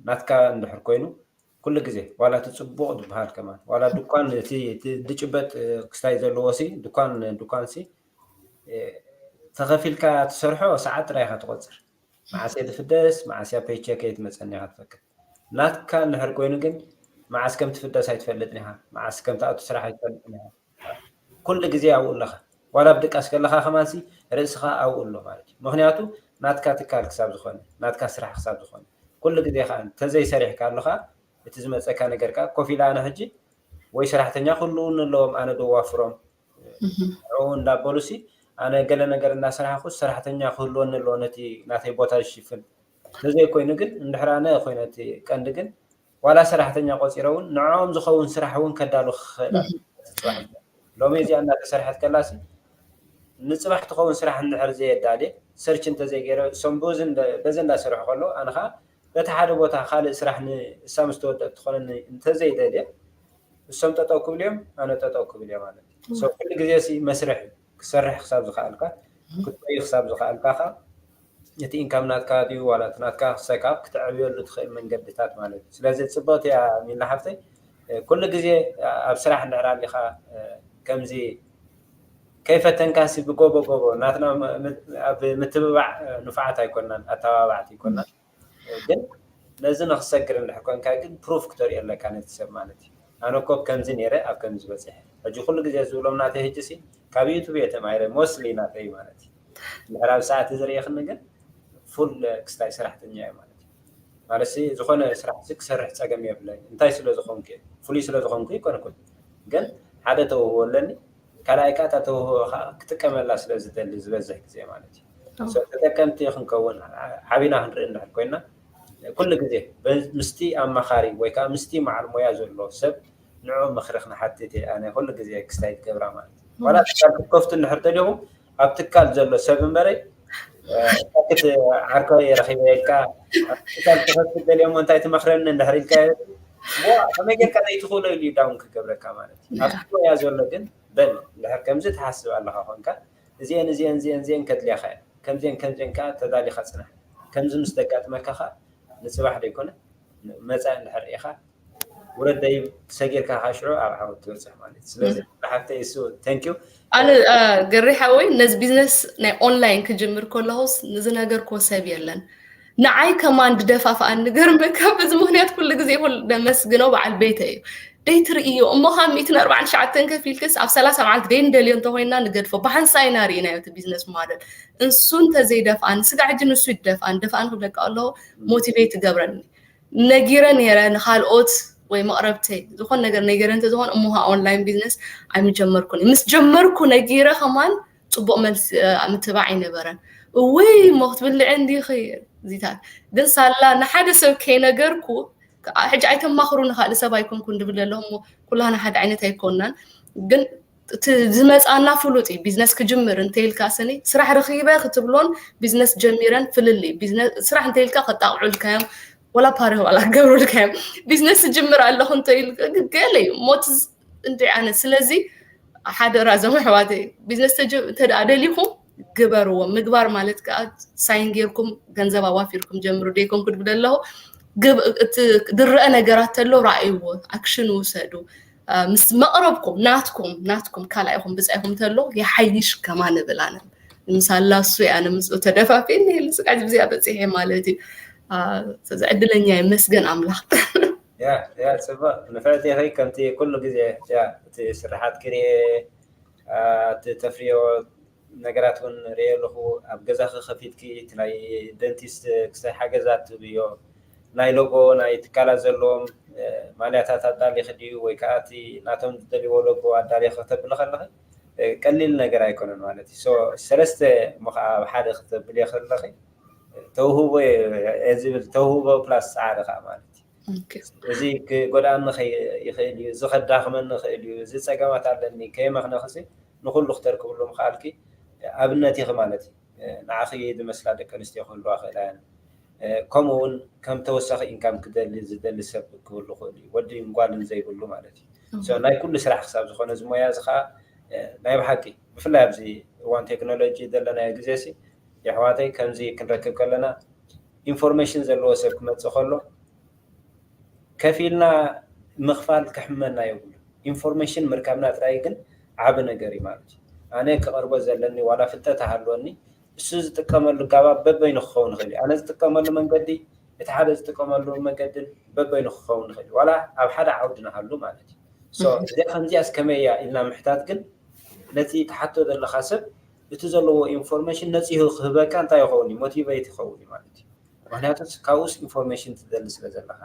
ናትካ እንድሕር ኮይኑ ኩሉ ግዜ ዋላ እቲ ፅቡቕ ዝበሃል ከማን ዋላ ድኳን እቲ ድጭበጥ ክስታይ ዘለዎ ሲ ድኳን ድኳን ሲ ተኸፊልካ ትሰርሖ ሰዓት ጥራይ ኢኻ ትቆፅር መዓስ እየ ዝፍደስ መዓስ እያ ፔቸከይ ትመፀኒ ኢኻ ትፈክር ናትካ እንድሕር ኮይኑ ግን መዓስ ከም ትፍደስ ኣይትፈልጥን ኢኻ መዓስ ከም ትኣቱ ስራሕ ኣይትፈልጥን ኢኻ ኩሉ ግዜ ኣብኡ ኣለኻ ዋላ ኣብ ድቃስ ከለኻ ከማንሲ ርእስኻ ኣብኡ ኣሎ ማለት እዩ ምክንያቱ ናትካ ትካል ክሳብ ዝኾነ ናትካ ስራሕ ክሳብ ዝኾነ ኩሉ ግዜ ከዓ እንተዘይሰሪሕካ ኣለኻ እቲ ዝመፀካ ነገር ከዓ ኮፍ ኢላ ኣነ ሕጂ ወይ ሰራሕተኛ ክህልውኒ ኣለዎም ኣነ ደዋፍሮም ንዕኡ እንዳበሉሲ ኣነ ገለ ነገር እናሰራሕኩ ሰራሕተኛ ክህልወኒ ኣለዎ ነቲ ናተይ ቦታ ዝሽፍን ተዘይኮይኑ ግን እንድሕር ኣነ ኮይነ እቲ ቀንዲ ግን ዋላ ሰራሕተኛ ቆፂረ እውን ንዕኦም ዝኸውን ስራሕ እውን ከዳሉ ክኽእል ሎሚ እዚኣ እናተሰርሐት ከላሲ ንፅባሕ ትኸውን ስራሕ እንድሕር ዘየዳልየ ሰርች እንተዘይገይረ እሶም በዚ እንዳሰርሑ ከለዉ ኣነ ከዓ በቲ ሓደ ቦታ ካልእ ስራሕ ንእሳ ምስ ተወደአት ትኾነኒ እንተዘይደልየ እሶም ጠጠው ክብል እዮም ኣነ ጠጠው ክብል እየ ማለት እዩ ኩሉ ግዜ መስርሕ ክሰርሕ ክሳብ ዝኸኣልካ ክትቆይ ክሳብ ዝኸኣልካ ከዓ እቲ ኢንካም ናትካ ድዩ ዋላ እቲ ናትካ ሰካብ ክተዕብየሉ ትኽእል መንገድታት ማለት እዩ ስለዚ ፅብቕቲ እያ ሚላ ሓፍተይ ኩሉ ግዜ ኣብ ስራሕ እንድሕር ኣሊኻ ከምዚ ከይፈተንካሲ ብጎቦ ጎቦ ናትና ኣብ ምትብባዕ ንፉዓት ኣይኮናን ኣተባባዕቲ ኣይኮናን ግን ነዚ ንክሰግር እንድሕር ኮንካ ግን ፕሩፍ ክተሪኦ ኣለካ ነቲ ሰብ ማለት እዩ ኣነ ኮ ከምዚ ነይረ ኣብ ከምዚ በፂሐ ሕጂ ኩሉ ግዜ ዝብሎም ናተይ ሕጂ ሲ ካብ ዩቱብ እየ ተማሂረ ሞስሊ ናተይ ማለት እዩ እንድሕር ኣብ ሰዓት ዝርእየክኒ ግን ፉል ክስታይ ሰራሕተኛ እየ ማለት እዩ ማለት ዝኾነ ስራሕ ክሰርሕ ፀገም የብለይ እንታይ ስለ ዝኾንኩ ፍሉይ ስለ ዝኾንኩ ይኮንኩን ግን ሓደ ተውህቦ ኣለኒ ካልኣይ ከዓ እታ ተውህቦ ከዓ ክጥቀመላ ስለ ዝደሊ ዝበዝሕ ግዜ ማለት እዩ ተጠቀምቲ ክንከውን ሓቢና ክንርኢ እንድሕር ኮይና ኩሉ ግዜ ምስቲ ኣማኻሪ ወይ ከዓ ምስቲ መዓል ሞያ ዘሎ ሰብ ንዑ ምኽሪ ክንሓትት እየ ኣነ ኩሉ ግዜ ክስታይ ትገብራ ማለት እዩ ዋላ ትካል ክትከፍቱ እንድሕር ደሊኹም ኣብ ትካል ዘሎ ሰብ እምበረይ ታክት ዓርኮ እየ ረኺበ ኢልካ ትካል ክኸፍት ደልዮሞ እንታይ ትመኽረኒ እንድሕር ኢልካ ከመይ ጌርካ ዘይትኽእሎ ኢሉ ዳውን ክገብረካ ማለት እዩ ኣብቲ ሞያ ዘሎ ግን በል እንድሕር ከምዚ ትሓስብ ኣለኻ ኮንካ እዚአን እዚአን እዚአን እዚአን ከድልያኻ እየን ከምዚአን ከምዚአን ከዓ ተዳሊኻ ፅናሕ ከምዚ ምስ ደጋጥመካ ከዓ ንፅባሕ ዘይኮነ መፃኢ እንድሕር ርኢኻ ወለደይ ሰጊርካ ካሽዑ ኣብ ዓወት ትበፅሕ ማለት እዩ። ስለዚ ሓፍተይ እሱ thank you። ኣነ ገሪ ሓወይ ነዚ ቢዝነስ ናይ ኦንላይን ክጅምር ከለኹስ ንዝነገርክዎ ሰብ የለን። ንዓይ ከማን ድደፋፍኣኒ ገርመካ በዚ ምክንያት ኩሉ ግዜ ኩል ደመስግኖ በዓል ቤተ እዩ። ደይትርእዮ እሞ ካብ ሚእትን ኣርባዕን ትሽዓተን ከፊልክስ ኣብ ሰላሳ መዓልቲ ደይ ንደልዮ እንተኮይና ንገድፎ ብሓንሳእ ኢና ርኢናዮ እቲ ቢዝነስ ሞደል። እንሱ እንተዘይደፍኣኒ ስጋዕ ሕጂ ንሱ ይደፍኣን ደፍኣን ክብለካ ኣለኹ። ሞቲቬት ትገብረኒ ነጊረ ነይረ ንካልኦት ወይ መቕረብተይ ዝኾን ነገር ነጊረ እንተዝኾን እሞሃ ኦንላይን ቢዝነስ ኣይምጀመርኩን። ምስ ጀመርኩ ነጊረ ከማን ፅቡቕ መልሲ ምትባዕ ኣይነበረን። እውይ እሞ ክትብልዕ እንዲኺ እዚታት ግን ሳላ ንሓደ ሰብ ከይነገርኩ ሕጂ ኣይተማኽሩ ንካልእ ሰብ ኣይኮንኩን ድብል ኣለኹ እሞ ኩላና ሓደ ዓይነት ኣይኮናን ግን ዝመፃና ፍሉጥ እዩ። ቢዝነስ ክጅምር እንተይልካ ስኒ ስራሕ ረኺበ ክትብሎን ቢዝነስ ጀሚረን ፍልል እዩ። ስራሕ እንተይልካ ከጣቕዑልካዮም ወላ ፓሪ ዋላ ክገብሩልካዮም ቢዝነስ ዝጅምር ኣለኹ እንተይልካ ገለ እዩ ሞት እንዲ ዓይነት ስለዚ ሓደ ራዞም ኣሕዋተይ ቢዝነስ እንተደኣ ደሊኹም ግበርዎ። ምግባር ማለት ከዓ ሳይን ጌርኩም ገንዘብ ኣዋፊርኩም ጀምሩ ደይኮንኩ ድብል ኣለኹ። ድረአ ነገራት ተሎ ራእይዎ ኣክሽን ውሰዱ። ምስ መቕረብኩም ናትኩም ናትኩም ካልኣይኹም ብፃይኹም ተሎ የሓይሽ ከማ ንብል ኣነ ምሳላ እሱ ኣነ ምስኡ ተደፋፊ ንህል ስቃ ብዚኣ በፂሐ ማለት እዩ። ስለዚ ዕድለኛ ይመስገን ኣምላኽ። ያ ያ ፅቡቅ ንፍዕቲ ኸይ ከምቲ ኩሉ ግዜ ያ እቲ ስራሓት ክርኤ እቲ ተፍርዮ ነገራት እውን ርኤ ኣለኹ። ኣብ ገዛኺ ከፊትኪ እቲ ናይ ደንቲስት ክሳይ ሓገዛት ትብዮ ናይ ሎጎ ናይ ትካላት ዘለዎም ማልያታት ኣዳሊኺ ድዩ ወይ ከዓ እቲ ናቶም ዝደልይዎ ሎጎ ኣዳሊኺ ከተብሊ ከለኺ ቀሊል ነገር ኣይኮነን ማለት እዩ። ሰለስተ እሞ ከዓ ኣብ ሓደ ክተብልዮ ከለኺ ተውህቦ ዝብል ተውህቦ ፕላስ ፃዕሪ ከዓ ማለት እዩ። እዚ ክጎድኣኒ ይኽእል እዩ፣ እዚ ከዳኽመኒ ይኽእል እዩ፣ እዚ ፀገማት ኣለኒ ከየመኽነኽሲ ንኩሉ ክተርክብሉ ምኽኣልኪ ኣብነት ኢኺ ማለት እዩ። ንዓኺ ዝመስላ ደቂ ኣንስትዮ ክህልዋ ክእላ እየን። ከምኡ እውን ከም ተወሳኺ ኢንካም ክደሊ ዝደሊ ሰብ ክህሉ ክእል እዩ፣ ወዲ ጓልን ዘይብሉ ማለት እዩ። ናይ ኩሉ ስራሕ ክሳብ ዝኾነ እዚ ሞያ እዚ ከዓ ናይ ብሓቂ ብፍላይ ኣብዚ እዋን ቴክኖሎጂ ዘለናዮ ግዜ ሲ የሕዋተይ ከምዚ ክንረክብ ከለና ኢንፎርሜሽን ዘለዎ ሰብ ክመፅእ ከሎ ከፊልና ምኽፋል ክሕመና የብሉ። ኢንፎርሜሽን ምርካብና ጥራይ ግን ዓቢ ነገር እዩ ማለት እዩ። ኣነ ክቐርቦ ዘለኒ ዋላ ፍልጠት ሃልወኒ እሱ ዝጥቀመሉ ጋባብ በበይኑ ክኸውን ይኽእል እዩ። ኣነ ዝጥቀመሉ መንገዲ እቲ ሓደ ዝጥቀመሉ መንገድን በበይኑ ክኸውን ይኽእል እዩ። ዋላ ኣብ ሓደ ዓውዲ ንሃሉ ማለት እዩ። እዚኣ ከምዚኣ እስከመይ እያ ኢልና ምሕታት ግን ነቲ ትሓቶ ዘለኻ ሰብ እቲ ዘለዎ ኢንፎርሜሽን ነፂሁ ክህበካ እንታይ ይኸውን እዩ ሞቲቬት ይኸውን እዩ ማለት እዩ። ምክንያቱ ካብኡስ ኢንፎርሜሽን ትደሊ ስለ ዘለካ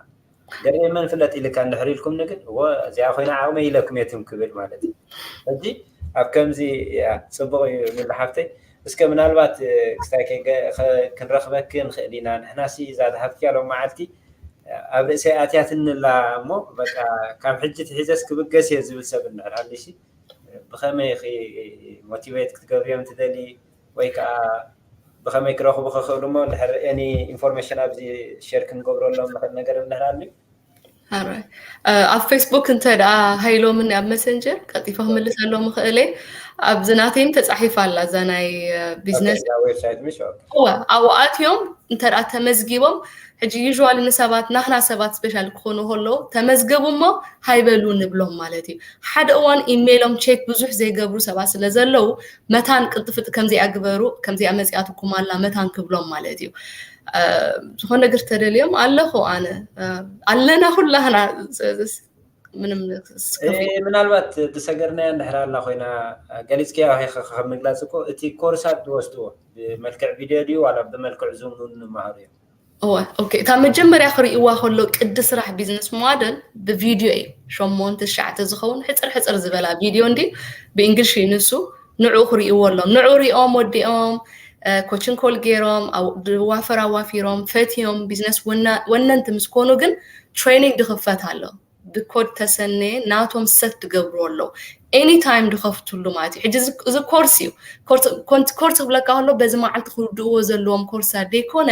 ገለ መን ፍለጥ ኢልካ እንድሕር ኢልኩምኒ ግን እዎ እዚኣ ኮይና ዓቕመይ ኢለኩም የትም ክብል ማለት እዩ። ሕጂ ኣብ ከምዚ እያ ፅቡቕ እዩ ሚሉ ሓፍተይ። እስከ ምናልባት ክስታይ ክንረኽበኪ ንኽእል ኢና ንሕናሲ እዛ ዝሃብክያ ሎም መዓልቲ ኣብ ርእሰይ ኣትያትንላ እሞ በቃ ካብ ሕጂ ትሒዘስ ክብገስ እየ ዝብል ሰብ እንድሕር ሃልሽ ብኸመይ ሞቲቬት ክትገብርዮም ትደሊ ወይ ከዓ ብኸመይ ክረኽቡ ክኽእሉ እሞ እንድሕር ኤኒ ኢንፎርሜሽን ኣብዚ ሸር ክንገብረሎም ንኽእል ነገር እንድሕር ኣሉ ኣብ ፌስቡክ እንተ ደኣ ሃይሎምኒ ኣብ መሰንጀር ቀልጢፈ ክምልሰሎም እኽእል እየ። ኣብዚ ናተይም ተፃሒፋ ኣላ እዛ ናይ ቢዝነስ ዌብሳይት ምሽ እወ ኣብኡ ኣትዮም እንተ ደኣ ተመዝጊቦም ሕጂ ዩዥዋሊ ንሰባት ናህና ሰባት ስፔሻል ክኾኑ ከለዉ ተመዝገቡ እሞ ሃይበሉ ንብሎም ማለት እዩ። ሓደ እዋን ኢሜይሎም ቼክ ብዙሕ ዘይገብሩ ሰባት ስለ ዘለዉ መታን ቅልጥፍጥ ከምዚኣ ግበሩ ከምዚኣ መፂኣትኩም ኣላ መታን ክብሎም ማለት እዩ። ዝኾነ ነገር ተደልዮም ኣለኹ ኣነ ኣለና ኩላህና ምንም ምናልባት ዝሰገርናያ እንድሕር ኣላ ኮይና ገሊፅክያ ካብ ምግላፅ እኮ እቲ ኮርሳት ዝወስድዎ ብመልክዕ ቪድዮ ድዩ ዋላ ብመልክዕ ዙም እውን ንመሃሩ እዮም። እወ ኦኬ እታ መጀመርያ ክርእይዋ ከሎ ቅዲ ስራሕ ቢዝነስ ሞደል ብቪድዮ እዩ። ሸሞንተ ትሽዓተ ዝኸውን ሕፅር ሕፅር ዝበላ ቪድዮ እንዲ ብእንግሊሽ እዩ ንሱ። ንዑ ክርእይዎ ኣሎም ንዑ ሪኦም ወዲኦም ኮችን ኮል ገይሮም ድዋፈር ኣዋፊሮም ፈትዮም ቢዝነስ ወነንቲ ምስ ኮኑ ግን ትሬኒንግ ድኽፈት ኣሎ። ብኮድ ተሰነየ ናቶም ሰት ድገብሩ ኣለዉ ኤኒ ታይም ድኸፍትሉ ማለት እዩ። ሕጂ እዚ ኮርስ እዩ ኮርስ ክብለካ ከሎ በዚ መዓልቲ ክውድእዎ ዘለዎም ኮርሳ ደይኮነ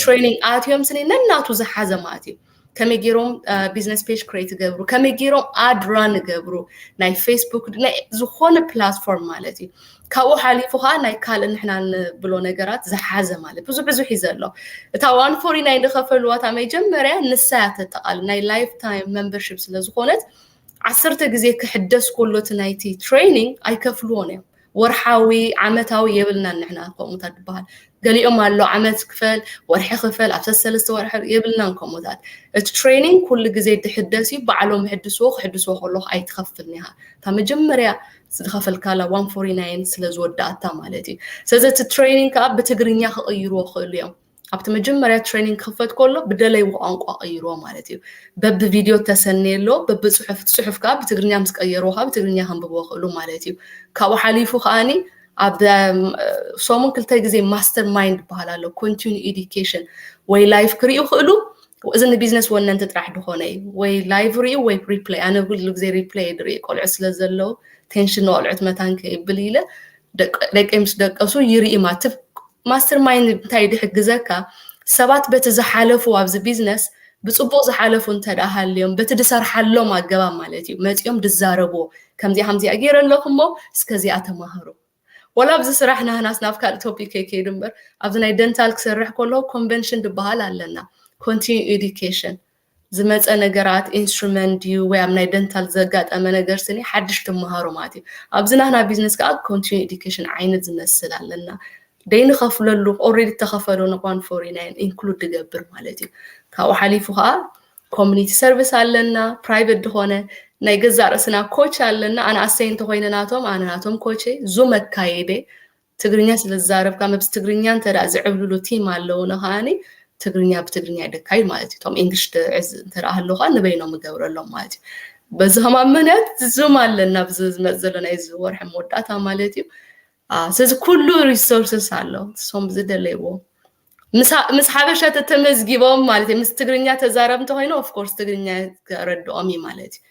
ትሬኒንግ ኣትዮም ስኒ ነናቱ ዝሓዘ ማለት እዩ። ከመይ ገይሮም ቢዝነስ ፔጅ ክሬት ይገብሩ፣ ከመይ ገይሮም ኣድ ራን ይገብሩ፣ ናይ ፌስቡክ፣ ናይ ዝኾነ ፕላትፎርም ማለት እዩ። ካብኡ ሓሊፉ ከዓ ናይ ካልእ ንሕና ንብሎ ነገራት ዝሓዘ ማለት ብዙሕ ብዙሕ እዩ ዘሎ። እታ ዋን ፎርቲ ናይን ዝኸፈሉዋ እታ መጀመርያ ንሳ እያ ተጠቓልል፣ ናይ ላይፍ ታይም ሜምበርሺፕ ስለ ዝኾነት ዓሰርተ ግዜ ክሕደስ ከሎ እቲ ናይቲ ትሬኒንግ ኣይከፍልዎን እዮም። ወርሓዊ ዓመታዊ የብልናን ንሕና ከምኡታት ዝበሃል። ገሊኦም ኣሎ ዓመት ክፈል፣ ወርሒ ክፈል፣ ኣብ ሰለስተ ወርሒ የብልናን ከምኡታት። እቲ ትሬኒንግ ኩሉ ግዜ ድሕደስ እዩ፣ ባዕሎም ሕድስዎ ክሕድስዎ ከለኹ ኣይትኸፍልን ኢኻ። እታ መጀመርያ ዝኸፈልካላ ዋን ፎርቲ ናይን ስለ ዝወዳእታ ማለት እዩ። ስለዚ እቲ ትሬኒንግ ከዓ ብትግርኛ ክቕይርዎ ክኽእሉ እዮም። ኣብቲ መጀመርያ ትሬኒንግ ክኽፈት ከሎ ብደለይዎ ቋንቋ ቀይርዎ ማለት እዩ። በቢ ቪድዮ ተሰነየ ኣሎ፣ በቢ ጽሑፍ፣ ጽሑፍ ከዓ ብትግርኛ ምስ ቀየርዎ ከዓ ብትግርኛ ከንብብዎ ክእሉ ማለት እዩ። ካብኡ ሓሊፉ ከዓኒ ኣብ ሰሙን ክልተ ግዜ ማስተር ማይንድ ይበሃል ኣሎ፣ ኮንቲኒ ኤዱኬሽን ወይ ላይፍ ክርእዩ ክእሉ። እዚ ንቢዝነስ ወነንቲ ጥራሕ ድኾነ እዩ፣ ወይ ላይቭ ርእዩ ወይ ሪፕለይ። ኣነ ኩሉ ግዜ ሪፕለይ ድርኢ፣ ቆልዑ ስለ ዘለዉ ቴንሽን ንቆልዑት መታን ከይብል ኢለ ደቀይ ምስ ደቀሱ ይርኢ ማለት ማስተር ማይንድ እንታይ ድሕግዘካ? ሰባት በቲ ዝሓለፉ ኣብዚ ቢዝነስ ብፅቡቅ ዝሓለፉ እንተ ደኣ ሃልዮም በቲ ድሰርሓሎም ኣገባብ ማለት እዩ መፂኦም ድዛረብዎ። ከምዚኣ ከምዚኣ ገይረ ኣለኹ እሞ እስከዚኣ ተማሃሩ። ወላ ኣብዚ ስራሕ ናህናስ ናብ ካልእ ቶፒክ ከይከይድ እምበር ኣብዚ ናይ ደንታል ክሰርሕ ከለኹ ኮንቨንሽን ድበሃል ኣለና። ኮንቲኒ ኤዱኬሽን ዝመፀ ነገራት ኢንስትሩመንት ድዩ ወይ ኣብ ናይ ደንታል ዘጋጠመ ነገር ስኒ ሓድሽ ትመሃሮ ማለት እዩ። ኣብዚ ናህና ቢዝነስ ከዓ ኮንቲኒ ኤዱኬሽን ዓይነት ዝመስል ኣለና። ደይንኸፍለሉ ኦልሬዲ ተኸፈሉ ንኳን ፎሪ ናይን ኢንክሉድ ድገብር ማለት እዩ። ካብኡ ሓሊፉ ከዓ ኮሚኒቲ ሰርቪስ ኣለና፣ ፕራይቬት ድኾነ ናይ ገዛእ ርእስና ኮች ኣለና። ኣነ ኣሰይ እንተኮይነ ናቶም ኣነ ናቶም ኮቼ ዙም ኣካይደ ትግርኛ ስለ ዝዛረብካ መብዚ ትግርኛ እንተ ደኣ ዝዕብልሉ ቲም ኣለውና ከዓኒ ትግርኛ ብትግርኛ ደካይድ ማለት እዩ። እቶም ኢንግሊሽ ትዕዝ እንተ ደኣ ኣለዉ ከዓ ንበይኖም እገብረሎም ማለት እዩ። በዚ ከማን ምክንያት ዙም ኣለና ኣብዚ ዝመጽእ ዘሎ ናይ እዚ ወርሒ መወዳእታ ማለት እዩ። ስለዚ ኩሉ ሪሶርስስ ኣሎ እሶም ዝደለይዎ ምስ ሓበሻ ተተመዝጊቦም ማለት እዩ። ምስ ትግርኛ ተዛረብ እንተኮይኑ ኦፍኮርስ ትግርኛ ከረድኦም እዩ ማለት እዩ።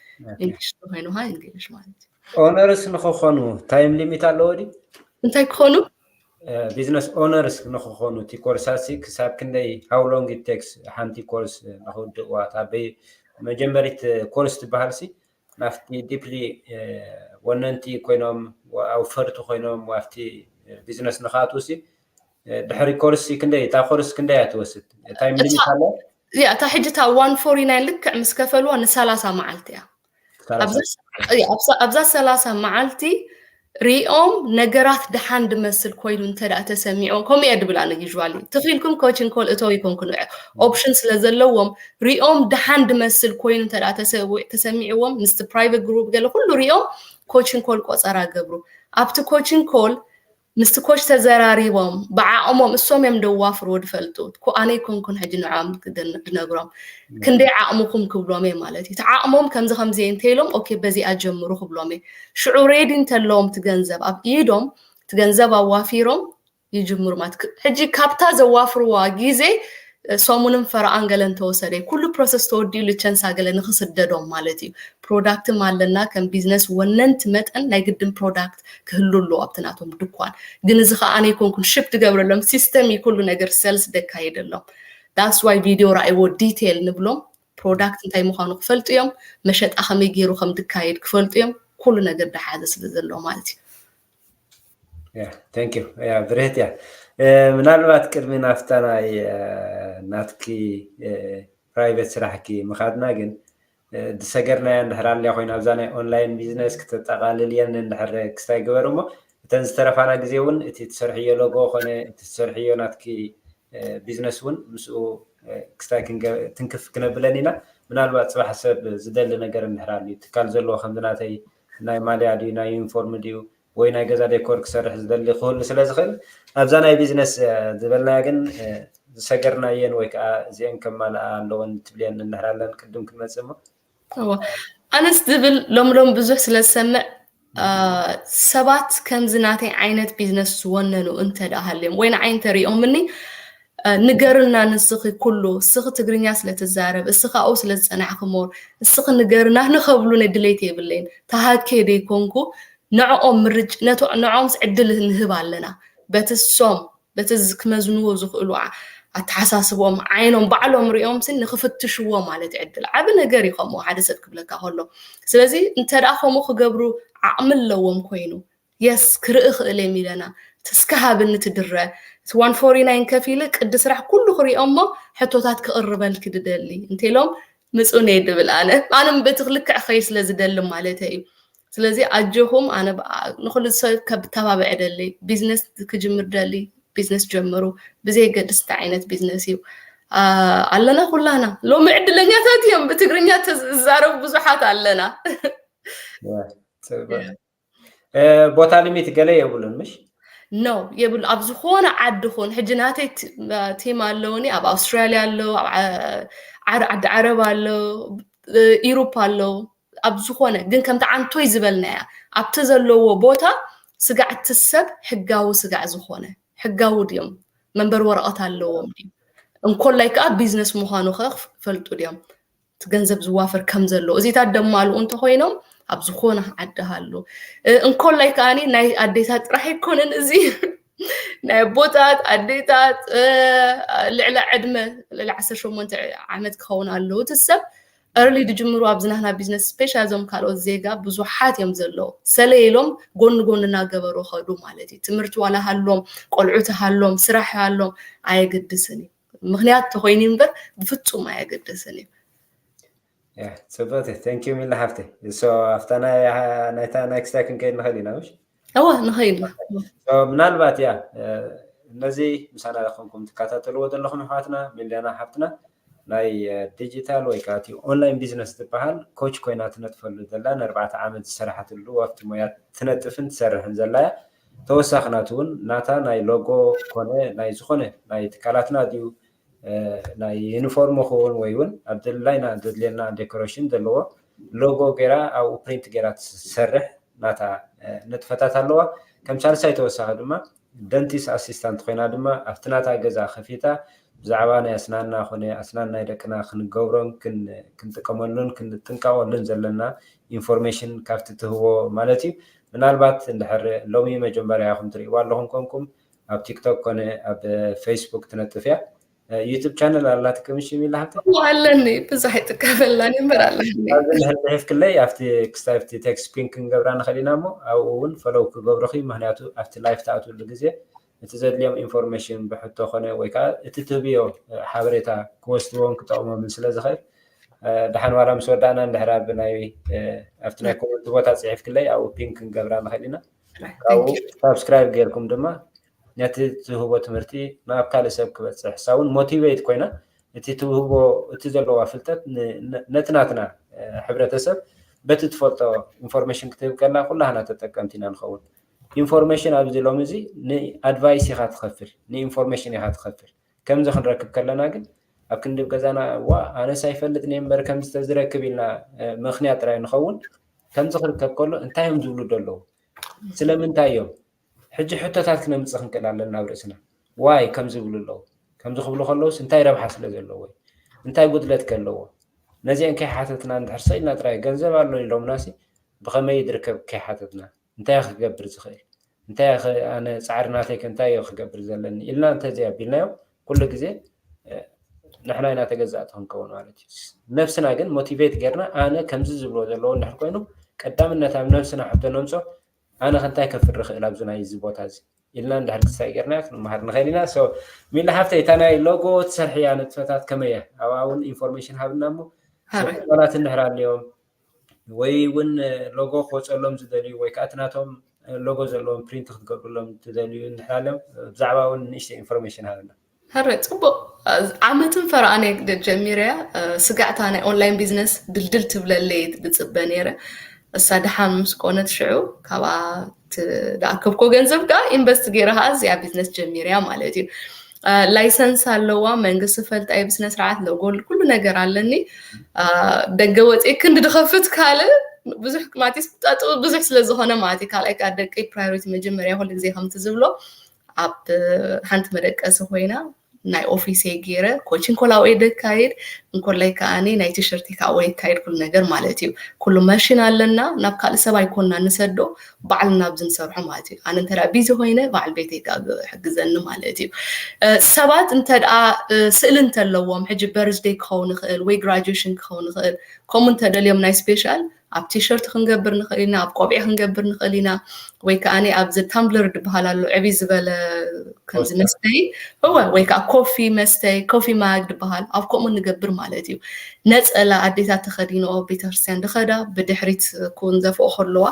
ኢንግሊሽ እንተኮይኑ ከዓ ኢንግሊሽ ማለት እዩ። ኦነርስ ንክኾኑ ታይም ሊሚት ኣለዎ ድዩ? እንታይ ክኾኑ? ቢዝነስ ኦነርስ ንክኾኑ እቲ ኮርሳሲ ክሳብ ክንደይ how long it takes ሓንቲ ኮርስ ንክውድእዋ? እታ መጀመሪት ኮርስ ትበሃል ሲ ናብቲ ዲፕሊ ወነንቲ ኮይኖም ኣውፈርቲ ኮይኖም ኣብቲ ቢዝነስ ንክኣትዉ ሲ ድሕሪ ኮርስ ክንደይ እታ ኮርስ ክንደይ እያ ትወስድ? ታይም ሊሚት ኣለ? እታ ሕጂ እታ ዋን ፎሪ ናይን ልክዕ ምስ ከፈልዋ ንሰላሳ መዓልቲ እያ። ኣብዛ ሰላሳ መዓልቲ ሪኦም ነገራት ደሓን ድመስል ኮይኑ እንተ ደኣ ተሰሚዖም ከምኡ እየ ድብል ኣነ ዩዥዋሊ ትኽኢልኩም ኮችን ኮል እተው ይኮንኩ ንዕ ኦፕሽን ስለ ዘለዎም ሪኦም ደሓን ድመስል ኮይኑ እንተ ደኣ ተሰሚዕዎም ምስቲ ፕራይቬት ግሩፕ ገለ ኩሉ ሪኦም ኮችን ኮል ቆፀራ ገብሩ ኣብቲ ኮችን ኮል ምስቲ ኮች ተዘራሪቦም ብዓቕሞም እሶም እዮም ደዋፍርዎ ድፈልጡ ኣነ ይኮንኩን ሕጂ ንዕም ድነግሮም ክንደይ ዓቕምኩም ክብሎም እየ ማለት እዩ። እቲ ዓቕሞም ከምዚ ከምዚ እንተኢሎም ኦኬ በዚኣ ጀምሩ ክብሎም እየ። ሽዑ ሬዲ እንተለዎም እቲ ገንዘብ ኣብ ኢዶም እቲ ገንዘብ ኣዋፊሮም ይጅምሩ ማለት ሕጂ ካብታ ዘዋፍርዋ ግዜ ሰሙንን ፈረቓን ገለ እንተወሰደ ኩሉ ፕሮሰስ ተወዲኡ ልቸንሳ ገለ ንክስደዶም ማለት እዩ። ፕሮዳክትም ኣለና ከም ቢዝነስ ወነንቲ መጠን ናይ ግድን ፕሮዳክት ክህሉ ኣለዎ ኣብቲ ናቶም ድኳን። ግን እዚ ከዓ ኣነ ይኮንኩን ሽፕ ድገብረሎም ሲስተም እዩ ኩሉ ነገር ሰልስ ደካይደሎም። ዳትስ ዋይ ቪድዮ ረኣይዎ ዲቴል ንብሎም ፕሮዳክት እንታይ ምኳኑ ክፈልጡ እዮም። መሸጣ ከመይ ገይሩ ከም ድካየድ ክፈልጡ እዮም። ኩሉ ነገር ድሓዘ ስለ ዘለዎ ማለት እዩ። ቴንክ ዩ ብርህት እያ። ምናልባት ቅድሚ ናፍታ ናይ ናትኪ ፕራይቬት ስራሕኪ ምኻድና ግን ዝሰገርናያ እንድሕር ኣልያ ኮይና ኣብዛ ናይ ኦንላይን ቢዝነስ ክተጠቓልልየን እንድሕር ክስታይ ግበር እሞ እተን ዝተረፋና ግዜ እውን እቲ ትሰርሕዮ ሎጎ ኮነ እቲ ትሰርሕዮ ናትኪ ቢዝነስ እውን ምስኡ ክስታይ ትንክፍ ክነብለን ኢና። ምናልባት ፅባሕ ሰብ ዝደሊ ነገር እንድሕር ኣልዩ ትካል ዘለዎ ከምዚ ናተይ ናይ ማልያ ድዩ ናይ ዩኒፎርም ድዩ ወይ ናይ ገዛ ዴኮር ክሰርሕ ዝደሊ ክህሉ ስለ ዝኽእል ኣብዛ ናይ ቢዝነስ ዝበልናያ ግን ዝሰገርናየን ወይ ከዓ እዚአን ከማልኣ ኣለወን ትብልየን እንድሕር ኣለን ቅድም ክንመፅእ እሞ ኣነስ ዝብል ሎም ሎም ብዙሕ ስለ ዝሰምዕ ሰባት ከምዚ ናተይ ዓይነት ቢዝነስ ዝወነኑ እንተ ደኣ ሃልዮም ወይ ንዓይ እንተሪኦምኒ ንገርና ንስኺ ኩሉ እስኺ ትግርኛ ስለ ትዛረብ እስኺ ኣብኡ ስለ ዝፀናሕኪ ሞር እስኺ ንገርና ንኸብሉኒ ድሌት የብለይን ተሃኬ ደይኮንኩ ንዕኦም ምርጭ ነቶም ንዕኦምስ ዕድል ንህብ ኣለና በቲ ሶም በቲ ክመዝንዎ ዝኽእሉ ኣተሓሳስቦም ዓይኖም ባዕሎም ሪኦም ስን ንክፍትሽዎ ማለት ዕድል ዓቢ ነገር እዩ። ከምኡ ሓደ ሰብ ክብለካ ከሎ ስለዚ እንተ ደኣ ከምኡ ክገብሩ ዓቕሚ ኣለዎም ኮይኑ የስ ክርኢ ክእል እየ ሚለና ትስካ ሃብኒ ትድረ እቲ ዋን ፎርቲ ናይን ከፊለ ቅዲ ስራሕ ኩሉ ክሪኦ እሞ ሕቶታት ክቕርበልኪ ድደሊ እንተሎም ምፁን እየ ድብል ኣነ ኣነ ብትኽልክዕ ኸይ ስለ ዝደሊ ማለት እዩ። ስለዚ ኣጆኹም ኣነ ንኩሉ ሰብ ከብተባብዕ ደሊ ቢዝነስ ክጅምር ደሊ ቢዝነስ ጀምሩ ብዘይገድስ እንታይ ዓይነት ቢዝነስ እዩ። ኣለና ኩላና ሎሚ ዕድለኛታት እዮም ብትግርኛ ተዛረቡ ብዙሓት ኣለና። ቦታ ሊሚት ገለ የብሉን ምሽ? ኖ የብሉ ኣብ ዝኾነ ዓዲ ኹን ሕጂ ናተይ ቲም ኣለውኒ ኣብ ኣውስትራልያ ኣሎ ዓዲ ዓረብ ኣሎ ኢሮፓ ኣሎ ኣብ ዝኾነ ግን ከምቲ ዓንቶይ ዝበልናያ ኣብቲ ዘለዎ ቦታ ስጋዕ እቲ ሰብ ሕጋዊ ስጋዕ ዝኾነ ሕጋዊ ድዮም መንበር ወረቐት ኣለዎም ድዩ እንኮላይ ከዓ ቢዝነስ ምዃኑ ከ ፈልጡ ድዮም እቲ ገንዘብ ዝዋፈር ከም ዘሎ እዚታት ደማልኡ እንተኮይኖም ኣብ ዝኾነ ዓዲ ሃሉ እንኮላይ ከዓኒ ናይ ኣዴታት ጥራሕ ኣይኮነን እዚ ናይ ኣቦታት ኣዴታት ልዕሊ ዕድመ ልዕሊ ዓሰርተ ሸሞንተ ዓመት ክኸውን ኣለዉ እቲ ሰብ early ድጅምሩ ኣብዚ ናህና ቢዝነስ special እዞም ካልኦት ዜጋ ብዙሓት እዮም ዘለዉ ሰለ ኢሎም ጎኒ ጎኒ እናገበሩ ከዱ ማለት እዩ ትምህርቲ ዋላ ሃሎም ቆልዑት ሃሎም ስራሕ ሃሎም ኣየገድስን እዩ ምክንያት ተኮይኑ እምበር ብፍፁም ኣየገድስን እዩ ፅቡቅ thank you ሚላ ሓፍተይ so ኣብታ ናይታ ናይ ክስታይ ክንከይድ ንኽእል ኢና ምሽ እወ ንኸይድ ኢና ምናልባት ያ ነዚ ምሳና ኮንኩም ትከታተልዎ ዘለኹም ኣሕዋትና ሚልያና ሓፍትና ናይ ዲጂታል ወይ ከዓ online business ዝበሃል coach ኮይና ትነጥፈሉ ዘላ ንኣርባዕተ ዓመት ዝሰራሓትሉ ኣብቲ ሞያ ትነጥፍን ትሰርሕን ዘላ እያ ተወሳኺ ናቱ እውን ናታ ናይ logo ኮነ ናይ ዝኾነ ናይ ትካላትና ድዩ ናይ uniform ክውን ወይ እውን ኣብ ድላይና ዘድልየና decoration ዘለዎ logo ገይራ ኣብኡ print ገይራ ትሰርሕ ናታ ንጥፈታት ኣለዋ ከም ሳልሳይ ተወሳኺ ድማ dental assistant ኮይና ድማ ኣብቲ ናታ ገዛ ከፊታ ብዛዕባ ናይ ኣስናና ኮነ ኣስናን ናይ ደቅና ክንገብሮን ክንጥቀመሉን ክንጥንቀቐሉን ዘለና information ካብቲ ትህቦ ማለት እዩ ምናልባት እንድሕር ሎሚ መጀመርያ ኢኹም ትርእይዋ ኣለኹም ኮንኩም ኣብ ቲክቶክ ኮነ ኣብ ፌስቡክ ትነጥፍ እያ ዩቱብ ቻነል ኣላትኪ ምሽ ሚላ ሃብተ ኣለኒ ብዙሕ ይጥቀመላኒ እምበር ኣለኒ ሕፍክለይ ኣብቲ ክስታብቲ ቴክስት ፒን ክንገብራ ንኽእል ኢና እሞ ኣብኡ እውን ፈለው ክገብሩኺ ምክንያቱ ኣብቲ ላይፍ ትኣትውሉ ግዜ እቲ ዘድልዮም ኢንፎርሜሽን ብሕቶ ኮነ ወይ ከዓ እቲ ትህብዮ ሓበሬታ ክወስድዎን ክጠቕሞምን ስለ ዝኽእል ደሓን ዋላ ምስ ወዳእና እንድሕር ኣብ ናይ ኣብቲ ናይ ኮመንት ቦታ ፅሒፍክለይ ኣብኡ ፒን ክንገብራ ንኽእል ኢና ካብኡ ሳብስክራይብ ጌርኩም ድማ ነቲ ትህቦ ትምህርቲ ናብ ካልእ ሰብ ክበፅሕ ሳውን ሞቲቬት ኮይና እቲ ትህቦ እቲ ዘለዋ ፍልጠት ነቲ ናትና ሕብረተሰብ በቲ ትፈልጦ ኢንፎርሜሽን ክትህብ ከላ ኩላህና ተጠቀምቲ ኢና ንኸውን ኢንፎርሜሽን ኣብዚ ሎሚ እዚ ንኣድቫይስ ኢኻ ትኸፍል ንኢንፎርሜሽን ኢኻ ትኸፍል ከምዚ ክንረክብ ከለና ግን ኣብ ክንዲ ገዛና ዋ ኣነስ ኣይፈልጥን እየ እምበር ከምዚ ተዝረክብ ኢልና ምክንያት ጥራይ ንኸውን ከምዚ ክርከብ ከሎ እንታይ እዮም ዝብሉ ደለዉ ስለምንታይ እዮም ሕጂ ሕቶታት ክነምፅእ ክንክእል ኣለና ኣብ ርእስና ዋይ ከም ዝብሉ ኣለዉ ከም ዝኽብሉ ከለውስ እንታይ ረብሓ ስለ ዘለዎ እንታይ ጉድለት ከለዎ ነዚአን ከይሓተትና እንድሕር ሰኢልና ጥራይ ገንዘብ ኣሎ ኢሎምናሲ ብኸመይ ዝርከብ ከይሓተትና እንታይ ክገብር ዝኽእል እንታይ ኣነ ፃዕሪ ናተይ እንታይ ክገብር ዘለኒ ኢልና እንተዘይ ኣቢልናዮም ኩሉ ግዜ ንሕና ኢና ተገዛእቲ ክንከውን ማለት እዩ ነብስና ግን ሞቲቬት ጌርና ኣነ ከምዚ ዝብሎ ዘለዎ እንድሕር ኮይኑ ቀዳምነት ኣብ ነብስና ሕቶ ነምፆ ኣነ ከንታይ ከፍሪ ክእል ኣብዚ ናይ እዚ ቦታ እዚ ኢልና እንድሕር ክሳይ ጌርና ክንመሃር ንኽእል ኢና ሚላ ሃፍተ እታ ናይ ሎጎ ትሰርሕያ ንጥፈታት ከመይ እያ ኣብኣ እውን ኢንፎርሜሽን ሃብና እሞ ሰብኮላት እንድሕር ኣለዮም ወይ እውን ሎጎ ክወፀሎም ዝደልዩ ወይ ከዓ እቲ ናቶም ሎጎ ዘለዎም ፕሪንት ክትገብርሎም ትደልዩ እንድሕር ኣለዮም ብዛዕባ እውን ንእሽተ ኢንፎርሜሽን ሃብና ሕረ ፅቡቅ ዓመትን ፈረኣነ ጀሚረያ ስጋዕታ ናይ ኦንላይን ቢዝነስ ድልድል ትብለለይ ዝፅበ ነይረ እሳ ድሓን ምስ ኮነት ሽዑ ካብኣ ዝኣከብኮ ገንዘብ ከዓ ኢንቨስት ገይረ ከዓ እዚኣ ቢዝነስ ጀሚርያ ማለት እዩ ላይሰንስ ኣለዋ መንግስቲ ፈልጣ እዩ ብስነ ስርዓት ለጎል ኩሉ ነገር ኣለኒ ደገ ወፂ ክንዲ ድኸፍት ካልእ ብዙሕ ማቲስ ጣጡ ብዙሕ ስለ ዝኾነ ማለት እዩ ካልኣይ ከዓ ደቂ ፕራዮሪቲ መጀመርያ ኩሉ ግዜ ከምቲ ዝብሎ ኣብ ሓንቲ መደቀሲ ኮይና ናይ ኦፊስ ገይረ ኮችን ኮላወይ ደካይድ እንኮላይ ከዓኒ ናይ ቲሸርት ካወይ ይካይድ ኩሉ ነገር ማለት እዩ። ኩሉ መሽን ኣለና፣ ናብ ካልእ ሰብ ኣይኮንና ንሰዶ፣ ባዕልና ኣብዚ ንሰርሖ ማለት እዩ። ኣነ እንተ ቢዚ ኮይነ በዓል ቤተይ ክሕግዘኒ ማለት እዩ። ሰባት እንተ ስእሊ እንተለዎም ሕጂ በርዝደይ ክኸውን ይኽእል ወይ ግራጁዌሽን ክኸውን ይኽእል፣ ከምኡ እንተደልዮም ናይ ስፔሻል ኣብ ቲሸርት ክንገብር ንኽእል ኢና፣ ኣብ ቆቢዕ ክንገብር ንኽእል ኢና፣ ወይ ከዓ ኣብዚ ታምብለር ዝበሃል ኣሎ ዕብይ ዝበለ ከምዚ መስተይ እወ ወይ ከዓ ኮፊ መስተይ ኮፊ ማግ ዝበሃል ኣብ ከምኡ ንገብር ማለት እዩ። ነፀላ ኣዴታት ተኸዲንኦ ቤተክርስትያን ዝኸዳ ብድሕሪት ክውንዘፍኦ ከለዋ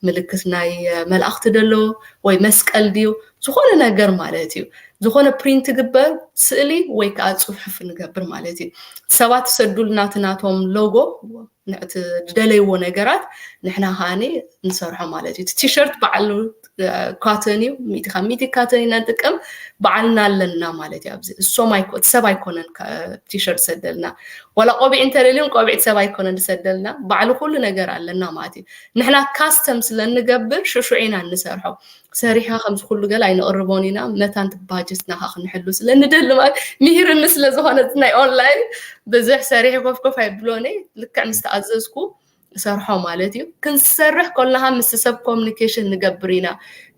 ምልክት ናይ መላእኽቲ ደለዎ ወይ መስቀል ድዩ ዝኾነ ነገር ማለት እዩ። ዝኾነ ፕሪንት ግበር ስእሊ ወይ ከዓ ፅሑፍ ንገብር ማለት እዩ። ሰባት ሰዱልና እቲ ናቶም ሎጎ ንዕቲ ዝደለይዎ ነገራት ንሕና ከዓኒ ንሰርሖ ማለት እዩ። እቲ ቲሸርት በዓሉ ካተን እዩ፣ ሚእቲ ካብ ሚእቲ ካተን ኢና ንጥቀም፣ በዓልና ኣለና ማለት እዩ። ኣብዚ እሶም ኣይኮ እቲ ሰብ ኣይኮነን ካ- ቲሸርት ሰደልና፣ ዋላ ቆቢዕ እንተደልዮም ቆቢዕ እቲ ሰብ ኣይኮነን ዝሰደልና፣ ባዕሉ ኩሉ ነገር ኣለና ማለት እዩ። ንሕና ካስተም ስለ እንገብር ሽሹዕ ኢና እንሰርሖ። ሰሪሕካ ከምዚ ኩሉ ገለ ኣይነቕርቦን ኢና፣ መታን ባጀትና ከዓ ክንሕሉ ስለ ንደሊ ማለት ምሂርኒ ስለ ዝኾነ ናይ ኦንላይን ብዙሕ ሰሪሒ ኮፍ ኮፍ ኣይብሎን እየ። ልክዕ ምስ ተኣዘዝኩ እሰርሖ ማለት እዩ። ክንሰርሕ ከለና ምስ ሰብ ኮሚኒኬሽን ንገብር ኢና፣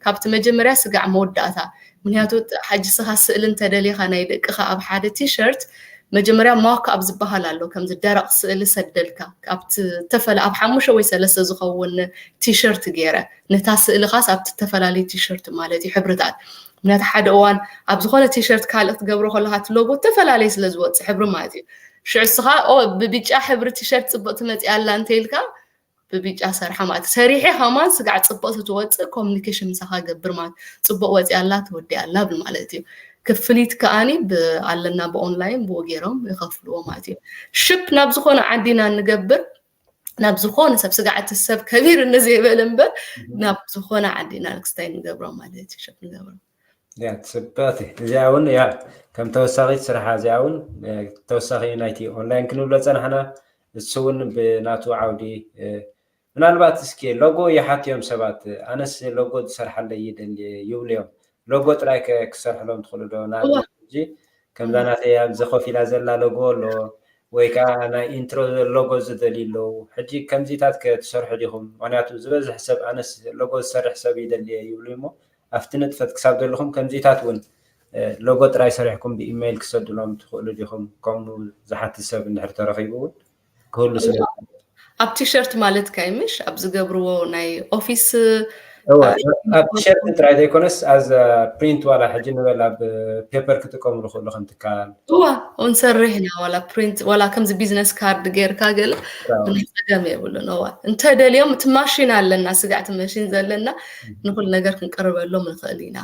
ካብቲ መጀመርያ ስጋዕ መወዳእታ። ምክንያቱ ሓጂ ስኻ ስእሊ እንተደሊኻ ናይ ደቅኻ ኣብ ሓደ ቲሸርት መጀመርያ ሞክ ኣብ ዝበሃል ኣሎ፣ ከምዚ ደረቕ ስእሊ ሰደልካ ኣብቲ ተፈለ ኣብ ሓሙሽተ ወይ ሰለስተ ዝኸውን ቲሸርት ገይረ ነታ ስእልኻስ ኣብቲ ዝተፈላለዩ ቲሸርት ማለት እዩ ሕብርታት። ምክንያቱ ሓደ እዋን ኣብ ዝኾነ ቲሸርት ካልእ ክትገብሮ ከለካ እቲ ሎጎ ዝተፈላለየ ስለ ዝወፅእ ሕብሪ ማለት እዩ። ሽዑ እስኻ ኦ ብብጫ ሕብሪ ቲሸርት ፅብቕቲ መፂኣ ኣላ እንተኢልካ ብብጫ ሰርሓ ማለት እዩ። ሰሪሐ ከማን ስጋዕ ፅብቕቲ ትወፅእ ኮሚኒኬሽን ምሳኻ ገብር ማለት እዩ። ፅቡቕ ወፂኣ ኣላ ተወዲኣ ኣላ ብል ማለት እዩ። ክፍሊት ከዓኒ ብ- ኣለና ብኦንላይን ብኡ ገይሮም ይኸፍልዎ ማለት እዩ። ሽፕ ናብ ዝኾነ ዓዲና ንገብር ናብ ዝኾነ ሰብ ስጋዕ እቲ ሰብ ከቢርኒ ዘይበል እምበር ናብ ዝኾነ ዓዲና ክስታይ ንገብሮ ማለት እዩ። ሽፕ ንገብሮ ያ ጽብቕቲ እዚኣ እውን ያ ከም ተወሳኺት ስራሓ እዚኣ እውን ተወሳኺ ናይቲ ኦንላይን ክንብሎ ጸናሕና። እሱ እውን ብናቱ ዓውዲ ምናልባት እስኪ ሎጎ ይሓትዮም ሰባት ኣነስ ሎጎ ዝሰርሓለይ ይደሊ ይብሉ እዮም። ሎጎ ጥራይ ክሰርሕሎም ትኽእሉ ዶ? ንኣብነት ሕጂ ከምዛ ናተይ ኣብዚ ኮፍ ኢላ ዘላ ሎጎ ኣሎ ወይ ከዓ ናይ ኢንትሮ ሎጎ ዝደልዩ ኣለዉ። ሕጂ ከምዚታት ከ ትሰርሑ ዲኹም? ምክንያቱ ዝበዝሕ ሰብ ኣነስ ሎጎ ዝሰርሕ ሰብ ይደሊ እየ ይብሉ እሞ ኣብቲ ንጥፈት ክሳብ ዘለኹም ከምዚታት እውን ሎጎ ጥራይ ሰሪሕኩም ብኢሜይል ክሰዱሎም ትኽእሉ ዲኹም? ከምኡ ዝሓትት ሰብ እንድሕር ተረኺቡ እውን ክህሉ ስለ ኣብ ቲሸርት ማለት ካይ ምሽ ኣብ ዝገብርዎ ናይ ኦፊስ ኣብ ቲሸርት ጥራይ ዘይኮነስ ኣዝ ፕሪንት ዋላ ሕጂ ንበል ኣብ ፔፐር ክጥቀሙ ዝኽእሉ ከም ትካል እዋ ንሰርሕ ኢና ዋላ ፕሪንት ዋላ ከምዚ ቢዝነስ ካርድ ጌርካ ገለ ምንም ጸገም የብሉን። እዋ እንተደልዮም እቲ ማሽን ኣለና ስጋዕቲ መሽን ዘለና ንኩሉ ነገር ክንቀርበሎም ንኽእል ኢና።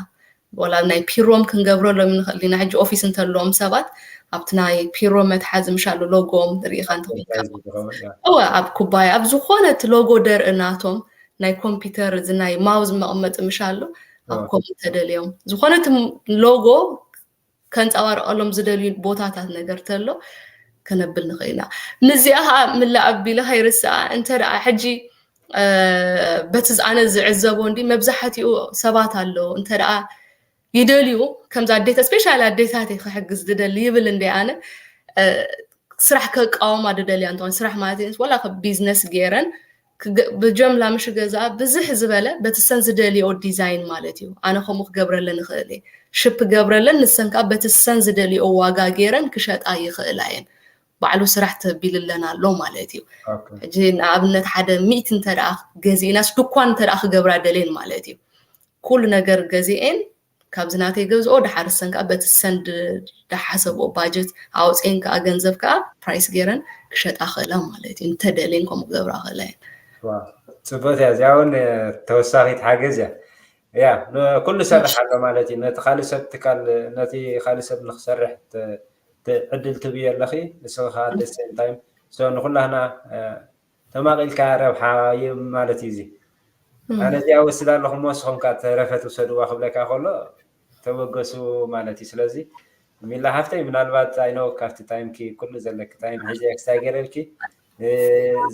ወላ ናይ ፒሮም ክንገብረሎም ንኽእል ኢና። ሕጂ ኦፊስ እንተለዎም ሰባት ኣብቲ ናይ ፒሮ መትሓዚ ምሻሉ ሎጎም ርኢኻ እንተኮንካ እወ ኣብ ኩባያ ኣብ ዝኾነ እቲ ሎጎ ደርኢ ናቶም ናይ ኮምፒውተር እዚ ናይ ማውዝ መቐመጢ ምሻሉ ኣብ ከምኡ ተደልዮም ዝኾነ እቲ ሎጎ ከንፀባርቀሎም ዝደልዩ ቦታታት ነገር ተሎ ከነብል ንኽእል ኢና። ምስዚኣ ከዓ ምለ ኣቢለ ከይርስዓ እንተ ደኣ ሕጂ በቲ ኣነ ዝዕዘቦ እንዲ መብዛሕትኡ ሰባት ኣለዉ እንተ ደኣ ይደልዩ ከምዚ ኣዴታ ስፔሻሊ ኣዴታት ክሕግዝ ዝደሊ ይብል እንደ ኣነ ስራሕ ከቃወማ ዝደልያ እንትኾን ስራሕ ማለት እዩ ዋላ ቢዝነስ ገይረን ብጀምላ ምሽ ገዛኣ ብዝሕ ዝበለ በቲ ሰን ዝደልዮ ዲዛይን ማለት እዩ። ኣነ ከምኡ ክገብረለን ይኽእል እየ ሽፕ ገብረለን ንሰን ከዓ በቲ ሰን ዝደልዮ ዋጋ ገይረን ክሸጣ ይኽእላ እየን። ባዕሉ ስራሕ ተቢልለን ኣሎ ማለት እዩ። ሕጂ ንኣብነት ሓደ ሚእቲ እንተ ገዚእናስ ድኳን እንተ ክገብራ ደልየን ማለት እዩ። ኩሉ ነገር ገዚኤን ካብዚ ናተይ ገዝኦ ድሓር ሰን ከዓ በቲ ሰን ዝሓሰብኦ ባጀት ኣውፅኤን ከዓ ገንዘብ ከዓ ፕራይስ ገይረን ክሸጣ ክእላ ማለት እዩ። እንተደልየን ከምኡ ክገብራ ክእላ እየን። ፅቡቅ እያ። እዚኣ እውን ተወሳኺት ሓገዝ እያ። ያ ኩሉ ሰርሕ ኣሎ ማለት እዩ። ነቲ ካልእ ሰብ ትካል ነቲ ካልእ ሰብ ንክሰርሕ ዕድል ትብዮ ኣለኺ። ንስኺ ከዓ ደሴም ታይም ንኩላህና ተማቒልካ ረብሓ ማለት እዩ። እዚ ኣነ እዚኣ ወስዳ ኣለኹ ሞ ንስኹም ከዓ ተረፈ ትውሰድዋ ክብለካ ከሎ ተበገሱ ማለት እዩ። ስለዚ ሚላ ሃፍተይ ምናልባት ኣይነው ካብቲ ታይምኪ ኩሉ ዘለኪ ታይም ሕዚ ክስታይ ገይረልኪ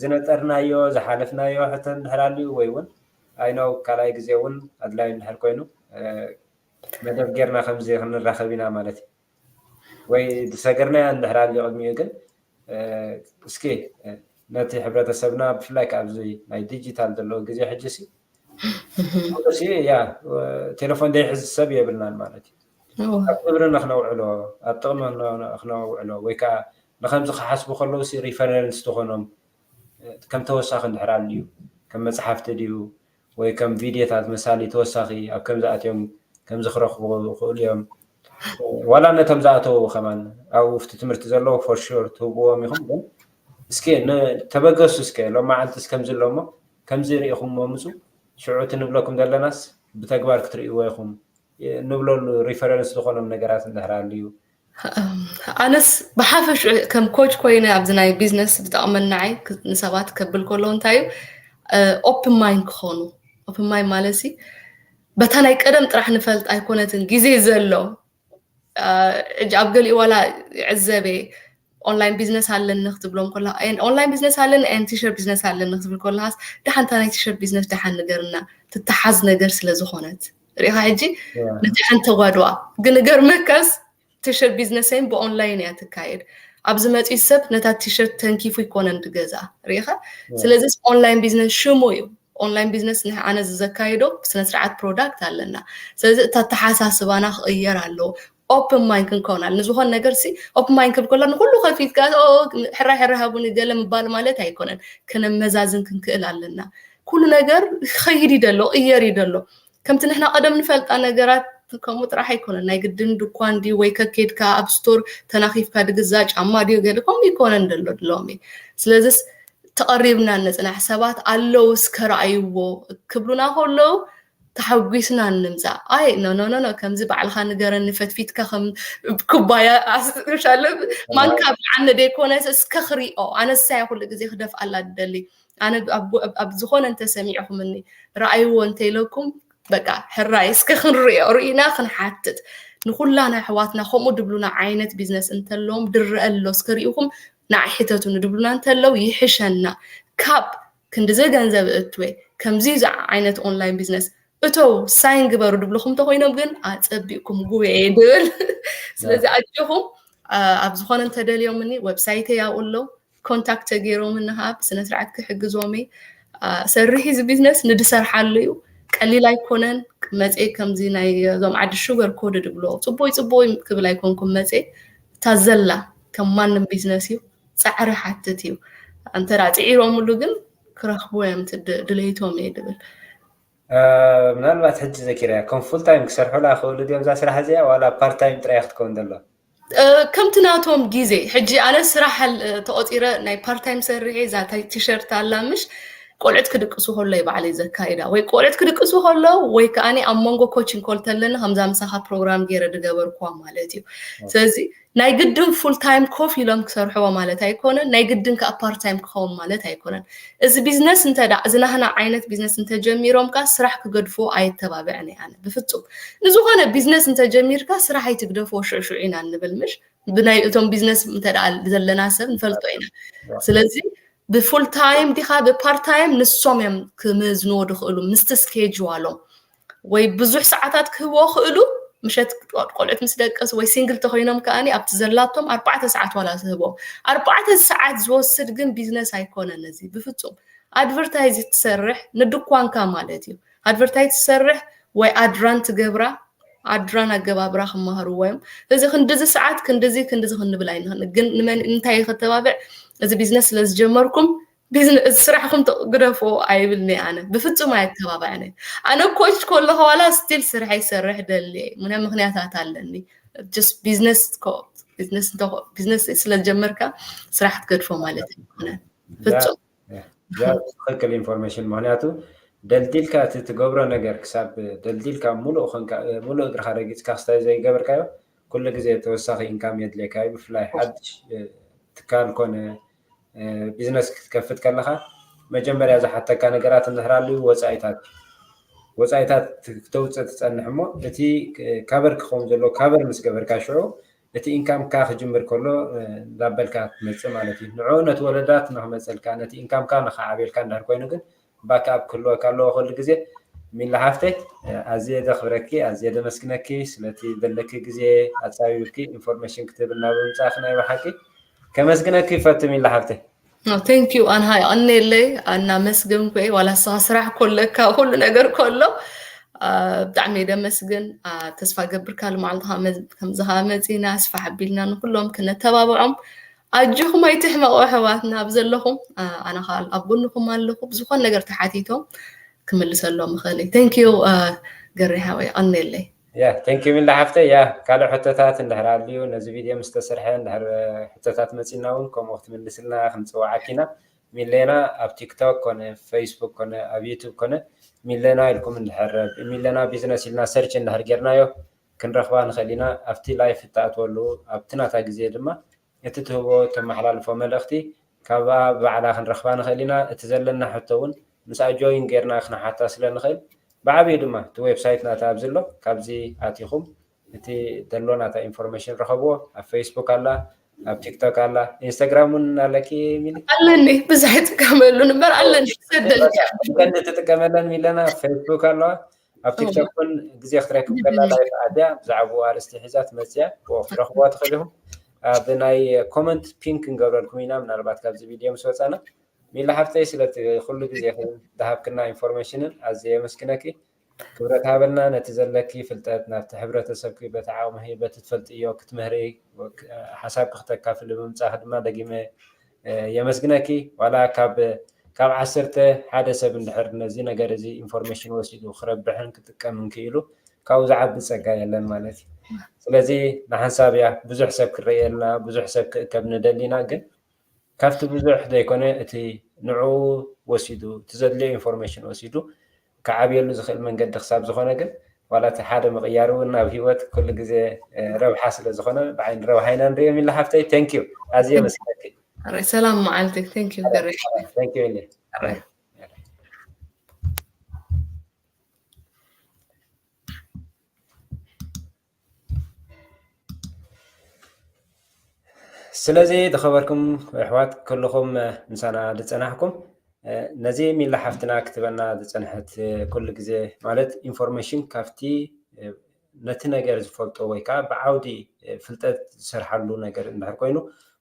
ዝነጠርናዮ ዝሓለፍናዮ ሕቶ እንድሕር ኣልዩ ወይ እውን ኣይነው ካልኣይ ግዜ እውን ኣድላይ እንድሕር ኮይኑ መደብ ጌርና ከምዚ ክንራኸብ ኢና ማለት እዩ። ወይ ዝሰገርናዮ እንድሕር ኣልዩ ቅድሚኡ ግን እስኪ ነቲ ሕብረተሰብና ብፍላይ ካብዚ ናይ ዲጂታል ዘለዎ ግዜ ሕጂ ሲ ሲ ያ ቴሌፎን ዘይሕዝ ሰብ የብልናን ማለት እዩ። ኣብ ግብሪ ንክነውዕሎ ኣብ ጥቕሚ ክነውዕሎ ወይ ከዓ ንከምዚ ክሓስቡ ከለዉ ሪፈረንስ ትኾኖም ከም ተወሳኺ እንድሕር ኣልዩ ከም መፅሓፍቲ ድዩ ወይ ከም ቪድዮታት መሳሊ ተወሳኺ ኣብ ከምዚ ኣትዮም ከምዚ ክረኽቡ ይኽእሉ እዮም። ዋላ ነቶም ዝኣተዉ ከማን ኣብኡ ፍቲ ትምህርቲ ዘለዉ ፎር ሹር ትህብዎም ኢኹም። ግን እስኪ ተበገሱ እስከ ሎም መዓልትስ ከምዚ ኣሎ እሞ ከምዚ ርኢኹም መምፁ ሽዑ እቲ ንብለኩም ዘለናስ ብተግባር ክትርእይዎ ኢኹም ንብለሉ ሪፈረንስ ዝኾኖም ነገራት እንድሕር ኣልዩ ኣነስ ብሓፈሽ ከም ኮች ኮይነ ኣብዚ ናይ ቢዝነስ ዝጠቕመናዓይ ንሰባት ከብል ከሎ እንታይ እዩ ኦፕን ማይንድ ክኾኑ ኦፕን ማይንድ ማለት ሲ በታ ናይ ቀደም ጥራሕ ንፈልጥ ኣይኮነትን ግዜ ዘሎ ሕጂ ኣብ ገሊኡ ዋላ ይዕዘበ ኦንላይን ቢዝነስ ኣለኒ ክትብሎም ከላ ኦንላይን ቢዝነስ ኣለኒ ን ቲሸርት ቢዝነስ ኣለኒ ክትብል ከለሃስ ደሓንታ ናይ ቲሸርት ቢዝነስ ደሓን ንገርና ትተሓዝ ነገር ስለ ዝኾነት ርኢኻ ሕጂ ነቲ ሓንቲ ተጓድዋ ግን ገርመካስ ቲሸርት ቢዝነሰይን ብኦንላይን እያ ትካየድ ኣብዚ መፂኡ ሰብ ነታ ቲሸርት ተንኪፉ ይኮነን ድገዛ ርኢኻ ስለዚ ኦንላይን ቢዝነስ ሽሙ እዩ ኦንላይን ቢዝነስ ንሕ ኣነ ዘካይዶ ብስነ ስርዓት ፕሮዳክት ኣለና ስለዚ እታ ተሓሳስባና ክቕየር ኣለዎ ኦፕን ማይንድ ክንከውን ኣለና ዝኾን ነገር ሲ ኦፕን ማይንድ ክብል ከሎ ንኩሉ ከፊትካ ሕራይ ሕራይ ሃቡኒ ገለ ምባል ማለት ኣይኮነን ከነመዛዝን ክንክእል ኣለና ኩሉ ነገር ከይድ ይደሎ ቅየር ይደሎ ከምቲ ንሕና ቀደም ንፈልጣ ነገራት ከምኡ ጥራሕ ኣይኮነን ናይ ግድን ድኳን ድዩ ወይ ከኬድካ ኣብ ስቶር ተናኺፍካ ድግዛ ጫማ ድዩ ገለ ከምኡ ይኮነን ደሎ ድሎሚ ስለዚስ ተቐሪብና ንፅናሕ ሰባት ኣለዉ እስከ ረኣይዎ ክብሉና ከለዉ ተሓጒስና ንምፃእ ኣይ ኖኖኖኖ ከምዚ ባዕልካ ንገረኒ ፈትፊትካ ከም ኩባያ ሻለ ማንካ ብዓኒ ደይኮነስ እስከ ክሪኦ ኣነሳያ ኩሉ ግዜ ክደፍኣላ ድደሊ ኣነ ኣብ ዝኾነ እንተሰሚዕኹምኒ ረኣይዎ እንተኢለኩም በቃ ሕራይ እስከ ክንሪኦ ርኢና ክንሓትት ንኩላና ኣሕዋትና ከምኡ ድብሉና ዓይነት ቢዝነስ እንተለዎም ድረአ ኣሎ እስከ ሪኢኹም ንዓይ ሕተቱ ንድብሉና እንተለው ይሕሸና ካብ ክንድዚ ገንዘብ እትወ ከምዚ ዚ ዓይነት ኦንላይን ቢዝነስ እተው ሳይን ግበሩ ድብልኹም ተኮይኖም ግን ኣፀቢቕኩም ጉበየ ድብል ስለዚ ኣጆኹም ኣብ ዝኾነ እንተደልዮምኒ ዌብሳይተይ ኣብኡ ኣሎ ኮንታክት ተገይሮምኒ ከዓ ብስነ ስርዓት ክሕግዞም እየ ሰርሒ እዚ ቢዝነስ ንድሰርሓሉ እዩ ቀሊል ኣይኮነን መፅየ ከምዚ ናይ እዞም ዓዲ ሹገር ኮድ ድብሎ ፅቡይ ፅቡይ ክብል ኣይኮንኩም መፅየ እታ ዘላ ከም ማንም ቢዝነስ እዩ ፃዕሪ ሓትት እዩ እንተ ፅዒሮምሉ ግን ክረኽቡ እዮም ድለይቶም እየ ድብል ምናልባት ሕጂ ዘኪራ ከም ፉል ታይም ክሰርሑላ ክእሉ ድዮም እዛ ስራሕ እዚኣ ዋላ ፓርት ታይም ጥራይ ክትከውን ዘሎ ከምቲ ናቶም ግዜ ሕጂ ኣነ ስራሕ ተቆፂረ ናይ ፓርታይም ሰርሐ እዛ ቲሸርት ኣላ ምሽ ቆልዑት ክድቅሱ ከሎ ባዕለይ ዘካይዳ ወይ ቆልዑት ክድቅሱ ከሎ ወይ ከዓ ኣብ መንጎ ኮችን ኮል ተለኒ ከምዛ ምሳኻ ፕሮግራም ገይረ ድገበርኩዋ ማለት እዩ ስለዚ ናይ ግድን ፉል ታይም ኮፍ ኢሎም ክሰርሕዎ ማለት ኣይኮነን ናይ ግድን ከዓ ፓርታይም ክኸውን ማለት ኣይኮነን እዚ ቢዝነስ እንተ እዚ ናህና ዓይነት ቢዝነስ እንተጀሚሮም ከዓ ስራሕ ክገድፎ ኣይተባብዕን ኣነ ብፍፁም ንዝኾነ ቢዝነስ እንተጀሚርካ ስራሕ ኣይትግደፎ ሽዕሽዑ ኢና ንብል ምሽ ብናይ እቶም ቢዝነስ እንተ ዘለና ሰብ ንፈልጦ ኢና ስለዚ ብፉል ታይም ዲካ ብፓርት ታይም ንሶም እዮም ክመዝንዎ ድኽእሉ ምስቲ ስኬጅዋሎም ወይ ብዙሕ ሰዓታት ክህብዎ ክእሉ ምሸት ቆልዑት ምስ ደቀስ ወይ ሲንግል ተኮይኖም ከኣ ኣብቲ ዘላቶም ኣርባዕተ ሰዓት ዋላ ዝህቦም ኣርባዕተ ሰዓት ዝወስድ ግን ቢዝነስ ኣይኮነን እዚ ብፍፁም ኣድቨርታይዝ ትሰርሕ ንድኳንካ ማለት እዩ ኣድቨርታይዝ ትሰርሕ ወይ ኣድራን ትገብራ ኣድራን ኣገባብራ ክመሃርዎ እዮም እዚ ክንድዚ ሰዓት ክንድዚ ክንድዚ ክንብል ኣይንኽእል ግን እንታይ ከተባብዕ እዚ ቢዝነስ ስለ ዝጀመርኩም ስራሕኩም ግደፎ ኣይብልኒ ኣነ ብፍፁም ኣየተባብዐኒ ኣነ ኮች ከለኹ ዋላ ስቲል ስራሕ ይሰርሕ ደሊ ምነ ምክንያታት ኣለኒ ቢዝነስ ቢዝነስ ስለዝጀመርካ ስራሕ ክትገድፎ ማለት ኣይኮነ ፍፁም ትክክል ኢንፎርሜሽን ምክንያቱ ደልዲልካ እቲ ትገብሮ ነገር ክሳብ ደልዲልካ ሙሉእ ኮንካ ሙሉእ እግርካ ረጊፅካ ክስታይ ዘይገበርካዮ ኩሉ ግዜ ተወሳኺ ኢንካም የድልየካ እዩ ብፍላይ ሓድሽ ትካል ኮነ ቢዝነስ ክትከፍት ከለካ መጀመርያ ዝሓተካ ነገራት እንድሕር ኣልዩ ወፃኢታት ወፃኢታት ክተውፅእ ትፀንሕ እሞ እቲ ካቨር ክኸውን ዘለዎ ካቨር ምስ ገበርካ ሽዑ እቲ ኢንካምካ ክጅምር ከሎ እንዳበልካ ትመፅእ ማለት እዩ ንዑ ነቲ ወለዳት ንክመፀልካ ነቲ ኢንካምካ ንክዓብየልካ እንድሕር ኮይኑ ግን ባክኣፕ ክህልወካ ኣለዎ ኩሉ ግዜ ሚላ ሓፍተይ፣ ኣዝየ ደኽብረኪ፣ ኣዝየ ደመስግነኪ ስለቲ ዘለኪ ግዜ ኣጻቢብኪ ኢንፎርሜሽን ክትህብና ብምጻእኪ ናይ ብሓቂ ከመስግነኪ ይፈቱ ሚላ ሓፍተይ። ቴንክ ዩ ኣንሃ፣ የቐኔለይ። ኣናመስግን ኮይ ዋላ ስኻ ስራሕ ኮለካ ኩሉ ነገር ኮሎ ብጣዕሚ ደመስግን። ተስፋ ገብር ካልእ መዓልቲ ከምዚ ከዓ መፂና ስፋሕ ኣቢልና ንኩሎም ክነተባብዖም። ኣጆኹም ኣይትሕመቑ ኣሕዋትና ኣብ ዘለኹም፣ ኣነ ከዓ ኣብ ጎንኹም ኣለኹ። ብዝኾን ነገር ተሓቲቶም ክምልሰሎም እኽእል። ቴንክ ዩ ገሬ ሓወይ፣ የቐኔለይ። ያ ቴንክ ዩ ሚላ ሓፍተይ። ያ ካልእ ሕቶታት እንድሕር ኣልዩ ነዚ ቪድዮ ምስ ተሰርሐ እንድሕር ሕቶታት መፂና እውን ከምኡ ክትምልስልና ክንፅዋዓኪ ኢና። ሚሌና ኣብ ቲክቶክ ኮነ ፌስቡክ ኮነ ኣብ ዩቱብ ኮነ ሚሌና ኢልኩም እንድሕር ሚሌና ቢዝነስ ኢልና ሰርች እንድሕር ጌርናዮ ክንረኽባ ንኽእል ኢና። ኣብቲ ላይፍ እትኣትወሉ ኣብቲ ናታ ግዜ ድማ እቲ ትህቦ ተመሓላልፎ መልእኽቲ ካብኣ ባዕላ ክንረኽባ ንኽእል ኢና። እቲ ዘለና ሕቶ እውን ምስኣ ጆይን ጌርና ክንሓታ ስለ ንኽእል ብዓብዩ ድማ እቲ ዌብሳይት ናታ ኣብዚ ኣሎ። ካብዚ ኣቲኹም እቲ ዘሎ ናታ ኢንፎርሜሽን ረኸብዎ። ኣብ ፌስቡክ ኣላ፣ ኣብ ቲክቶክ ኣላ፣ ኢንስታግራም እውን ኣለኪ ሚሊ? ኣለኒ፣ ብዙሕ ይጥቀመሉ እምበር ኣለኒ። ሰደል ቀንዲ ትጥቀመለን ሚለና ፌስቡክ ኣለዋ። ኣብ ቲክቶክ እውን ግዜ ክትረክብ ከላ ላይፍ ኣድያ ብዛዕባኡ ኣርእስቲ ሒዛ ትመፅያ ብኡ ክትረኽብዋ ትኽእል ኢኹም። ኣብ ናይ ኮመንት ፒን ክንገብረልኩም ኢና ምናልባት ካብዚ ቪድዮ ምስ ወፃና። ሚላ ሓፍተይ ስለቲ ኩሉ ግዜ ዝሃብክና ኢንፎርሜሽንን ኣዝየ የመስግነኪ። ክብረት ሃበልና ነቲ ዘለኪ ፍልጠት ናብቲ ሕብረተሰብኪ በቲ ዓቕምኺ በቲ ትፈልጥዮ ክትምህሪ ሓሳብኪ ክተካፍሊ ብምምፃእኪ ድማ ደጊመ የመስግነኪ። ዋላ ካብ ካብ ዓሰርተ ሓደ ሰብ እንድሕር ነዚ ነገር እዚ ኢንፎርሜሽን ወሲዱ ክረብሕን ክጥቀምን ክኢሉ ካብኡ ዝዓቢ ፀጋ የለን ማለት እዩ። ስለዚ ንሓንሳብ እያ ብዙሕ ሰብ ክረእየልና ብዙሕ ሰብ ክእከብ ንደሊና ግን ካብቲ ብዙሕ ዘይኮነ እቲ ንዕኡ ወሲዱ እቲ ዘድልዮ ኢንፎርሜሽን ወሲዱ ክዓብየሉ ዝኽእል መንገዲ ክሳብ ዝኾነ ግን ዋላ እቲ ሓደ ምቕያር እውን ኣብ ሂወት ኩሉ ግዜ ረብሓ ስለ ዝኾነ ብዓይኒ ረብሓ ኢና ንሪኦ። ሚላ ሓፍተይ ቴንክ ዩ ኣዝየ የመስግነኪ። ሰላም መዓልቲ። ቴንክ ዩ ገሬ። ቴንክ ዩ ኢለ። ስለዚ ዝኸበርኩም ኣሕዋት ኩልኹም ምሳና ዝፀናሕኩም ነዚ ሚላ ሓፍትና ክትበና ዝፀንሐት ኩሉ ግዜ ማለት ኢንፎርሜሽን ካብቲ ነቲ ነገር ዝፈልጦ ወይ ከዓ ብዓውዲ ፍልጠት ዝሰርሓሉ ነገር እንድሕር ኮይኑ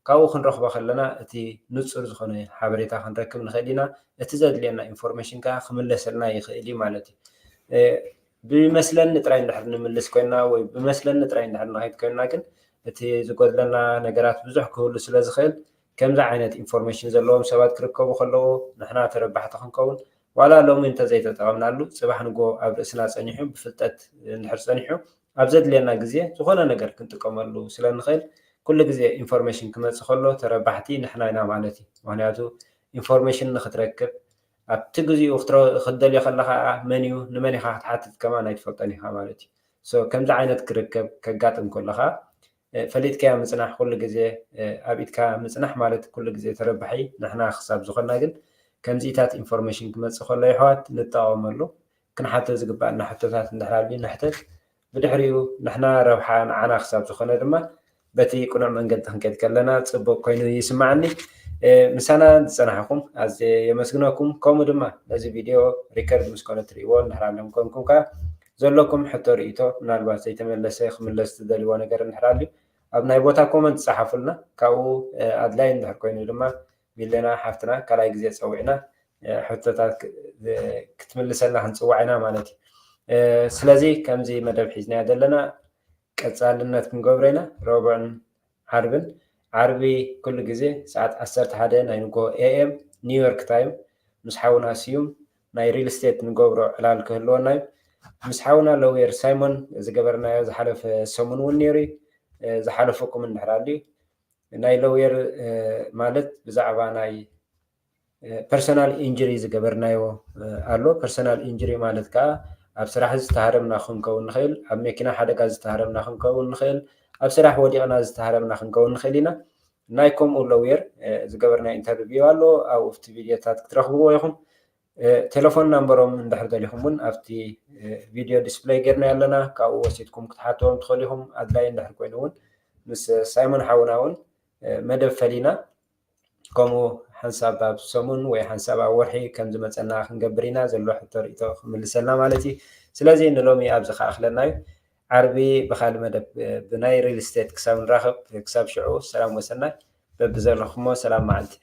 ካብኡ ክንረኽቦ ከለና እቲ ንፁር ዝኾነ ሓበሬታ ክንረክብ ንኽእል ኢና። እቲ ዘድልየና ኢንፎርሜሽን ከዓ ክምለሰልና ይኽእል እዩ ማለት እዩ። ብመስለኒ ጥራይ እንድሕር ንምልስ ኮይና ወይ ብመስለኒ ጥራይ እንድሕር ንኸይድ ኮይና ግን እቲ ዝጎድለና ነገራት ብዙሕ ክህሉ ስለ ዝኽእል ከምዚ ዓይነት ኢንፎርሜሽን ዘለዎም ሰባት ክርከቡ ከለዉ ንሕና ተረባሕቲ ክንከውን ዋላ ሎሚ እንተዘይተጠቐምናሉ ፅባሕ ንጎ ኣብ ርእስና ፀኒሑ ብፍልጠት እንድሕር ፀኒሑ ኣብ ዘድልየና ግዜ ዝኾነ ነገር ክንጥቀመሉ ስለ ንኽእል ኩሉ ግዜ ኢንፎርሜሽን ክመፅእ ከሎ ተረባሕቲ ንሕና ኢና ማለት እዩ። ምክንያቱ ኢንፎርሜሽን ንክትረክብ ኣብቲ ግዚኡ ክትደልዮ ከለካ መን እዩ ንመን ኢካ ክትሓትት ከማን ኣይትፈልጦን ኢካ ማለት እዩ። ከምዚ ዓይነት ክርከብ ከጋጥም ከሎ ከዓ ፈሊጥካዮ ምፅናሕ ኩሉ ግዜ ኣብ ኢድካ ምፅናሕ ማለት ኩሉ ግዜ ተረባሒ ንሕና ክሳብ ዝኾንና ግን ከምዚኢታት ኢንፎርሜሽን ክመፅእ ከሎ የሕዋት ንጠቐመሉ ክንሓቶ ዝግባኣና ሕቶታት እንድሕር ኣልዩ ንሕተት ብድሕሪኡ ንሕና ረብሓ ንዓና ክሳብ ዝኾነ ድማ በቲ ቅኑዕ መንገዲ ክንከይድ ከለና ፅቡቅ ኮይኑ ይስማዓኒ። ምሳና ዝፀናሕኩም ኣዝየ የመስግነኩም። ከምኡ ድማ ነዚ ቪድዮ ሪከርድ ምስ ኮነ ትርእይዎ እንድሕር ኣለኩም ኮንኩም ከዓ ዘለኩም ሕቶ ርእይቶ ምናልባት ዘይተመለሰ ክምለስ ትደልይዎ ነገር እንድሕር ኣልዩ ኣብ ናይ ቦታ ኮመንት ፃሓፉልና። ካብኡ ኣድላይ እንድሕር ኮይኑ ድማ ሚለና ሓፍትና ካልኣይ ግዜ ፀዊዕና ሕቶታት ክትምልሰልና ክንፅዋዕ ኢና ማለት እዩ። ስለዚ ከምዚ መደብ ሒዝናዮ ዘለና ቀፃልነት ክንገብሮ ኢና። ረቡዕን ዓርብን ዓርቢ ኩሉ ግዜ ሰዓት ዓሰርተ ሓደ ናይ ንጎ ኤኤም ኒውዮርክ ታይም ምስ ሓውና ስዩም ናይ ሪል ስቴት ንገብሮ ዕላል ክህልወና እዩ። ምስ ሓውና ለውየር ሳይሞን ዝገበርናዮ ዝሓለፈ ሰሙን እውን ነይሩ እዩ። ዝሓለፈኩም እንድሕር ኣልዩ ናይ ለውየር ማለት ብዛዕባ ናይ ፐርሰናል ኢንጅሪ ዝገበርናዮ ኣሎ። ፐርሰናል ኢንጅሪ ማለት ከዓ ኣብ ስራሕ ዝተሃረምና ክንከውን ንኽእል፣ ኣብ መኪና ሓደጋ ዝተሃረምና ክንከውን ንኽእል፣ ኣብ ስራሕ ወዲቕና ዝተሃረምና ክንከውን ንኽእል ኢና። ናይ ከምኡ ለውየር ዝገበርናዮ ኢንተርቪው ኣሎ። ኣብኡ ኣብቲ ቪድዮታት ክትረኽብዎ ኢኹም። ቴሌፎን ናምበሮም እንድሕር ደሊኹም እውን ኣብቲ ቪድዮ ዲስፕለይ ጌርና ኣለና። ካብኡ ወሲድኩም ክትሓትዎም ትኽእሉ ኢኹም። ኣድላይ እንድሕር ኮይኑ እውን ምስ ሳይሞን ሓውና እውን መደብ ፈሊና ከምኡ ሓንሳብ ኣብ ሰሙን ወይ ሓንሳብ ኣብ ወርሒ ከም ዝመፀና ክንገብር ኢና። ዘሎ ሕቶ ርእቶ ክምልሰልና ማለት እዩ። ስለዚ ንሎሚ ኣብዚ ከኣኽለና እዩ። ዓርቢ ብካልእ መደብ ብናይ ሪል ስቴት ክሳብ ንራኸብ፣ ክሳብ ሽዑ ሰላም ወሰናይ። በብዘለኹሞ ሰላም መዓልቲ።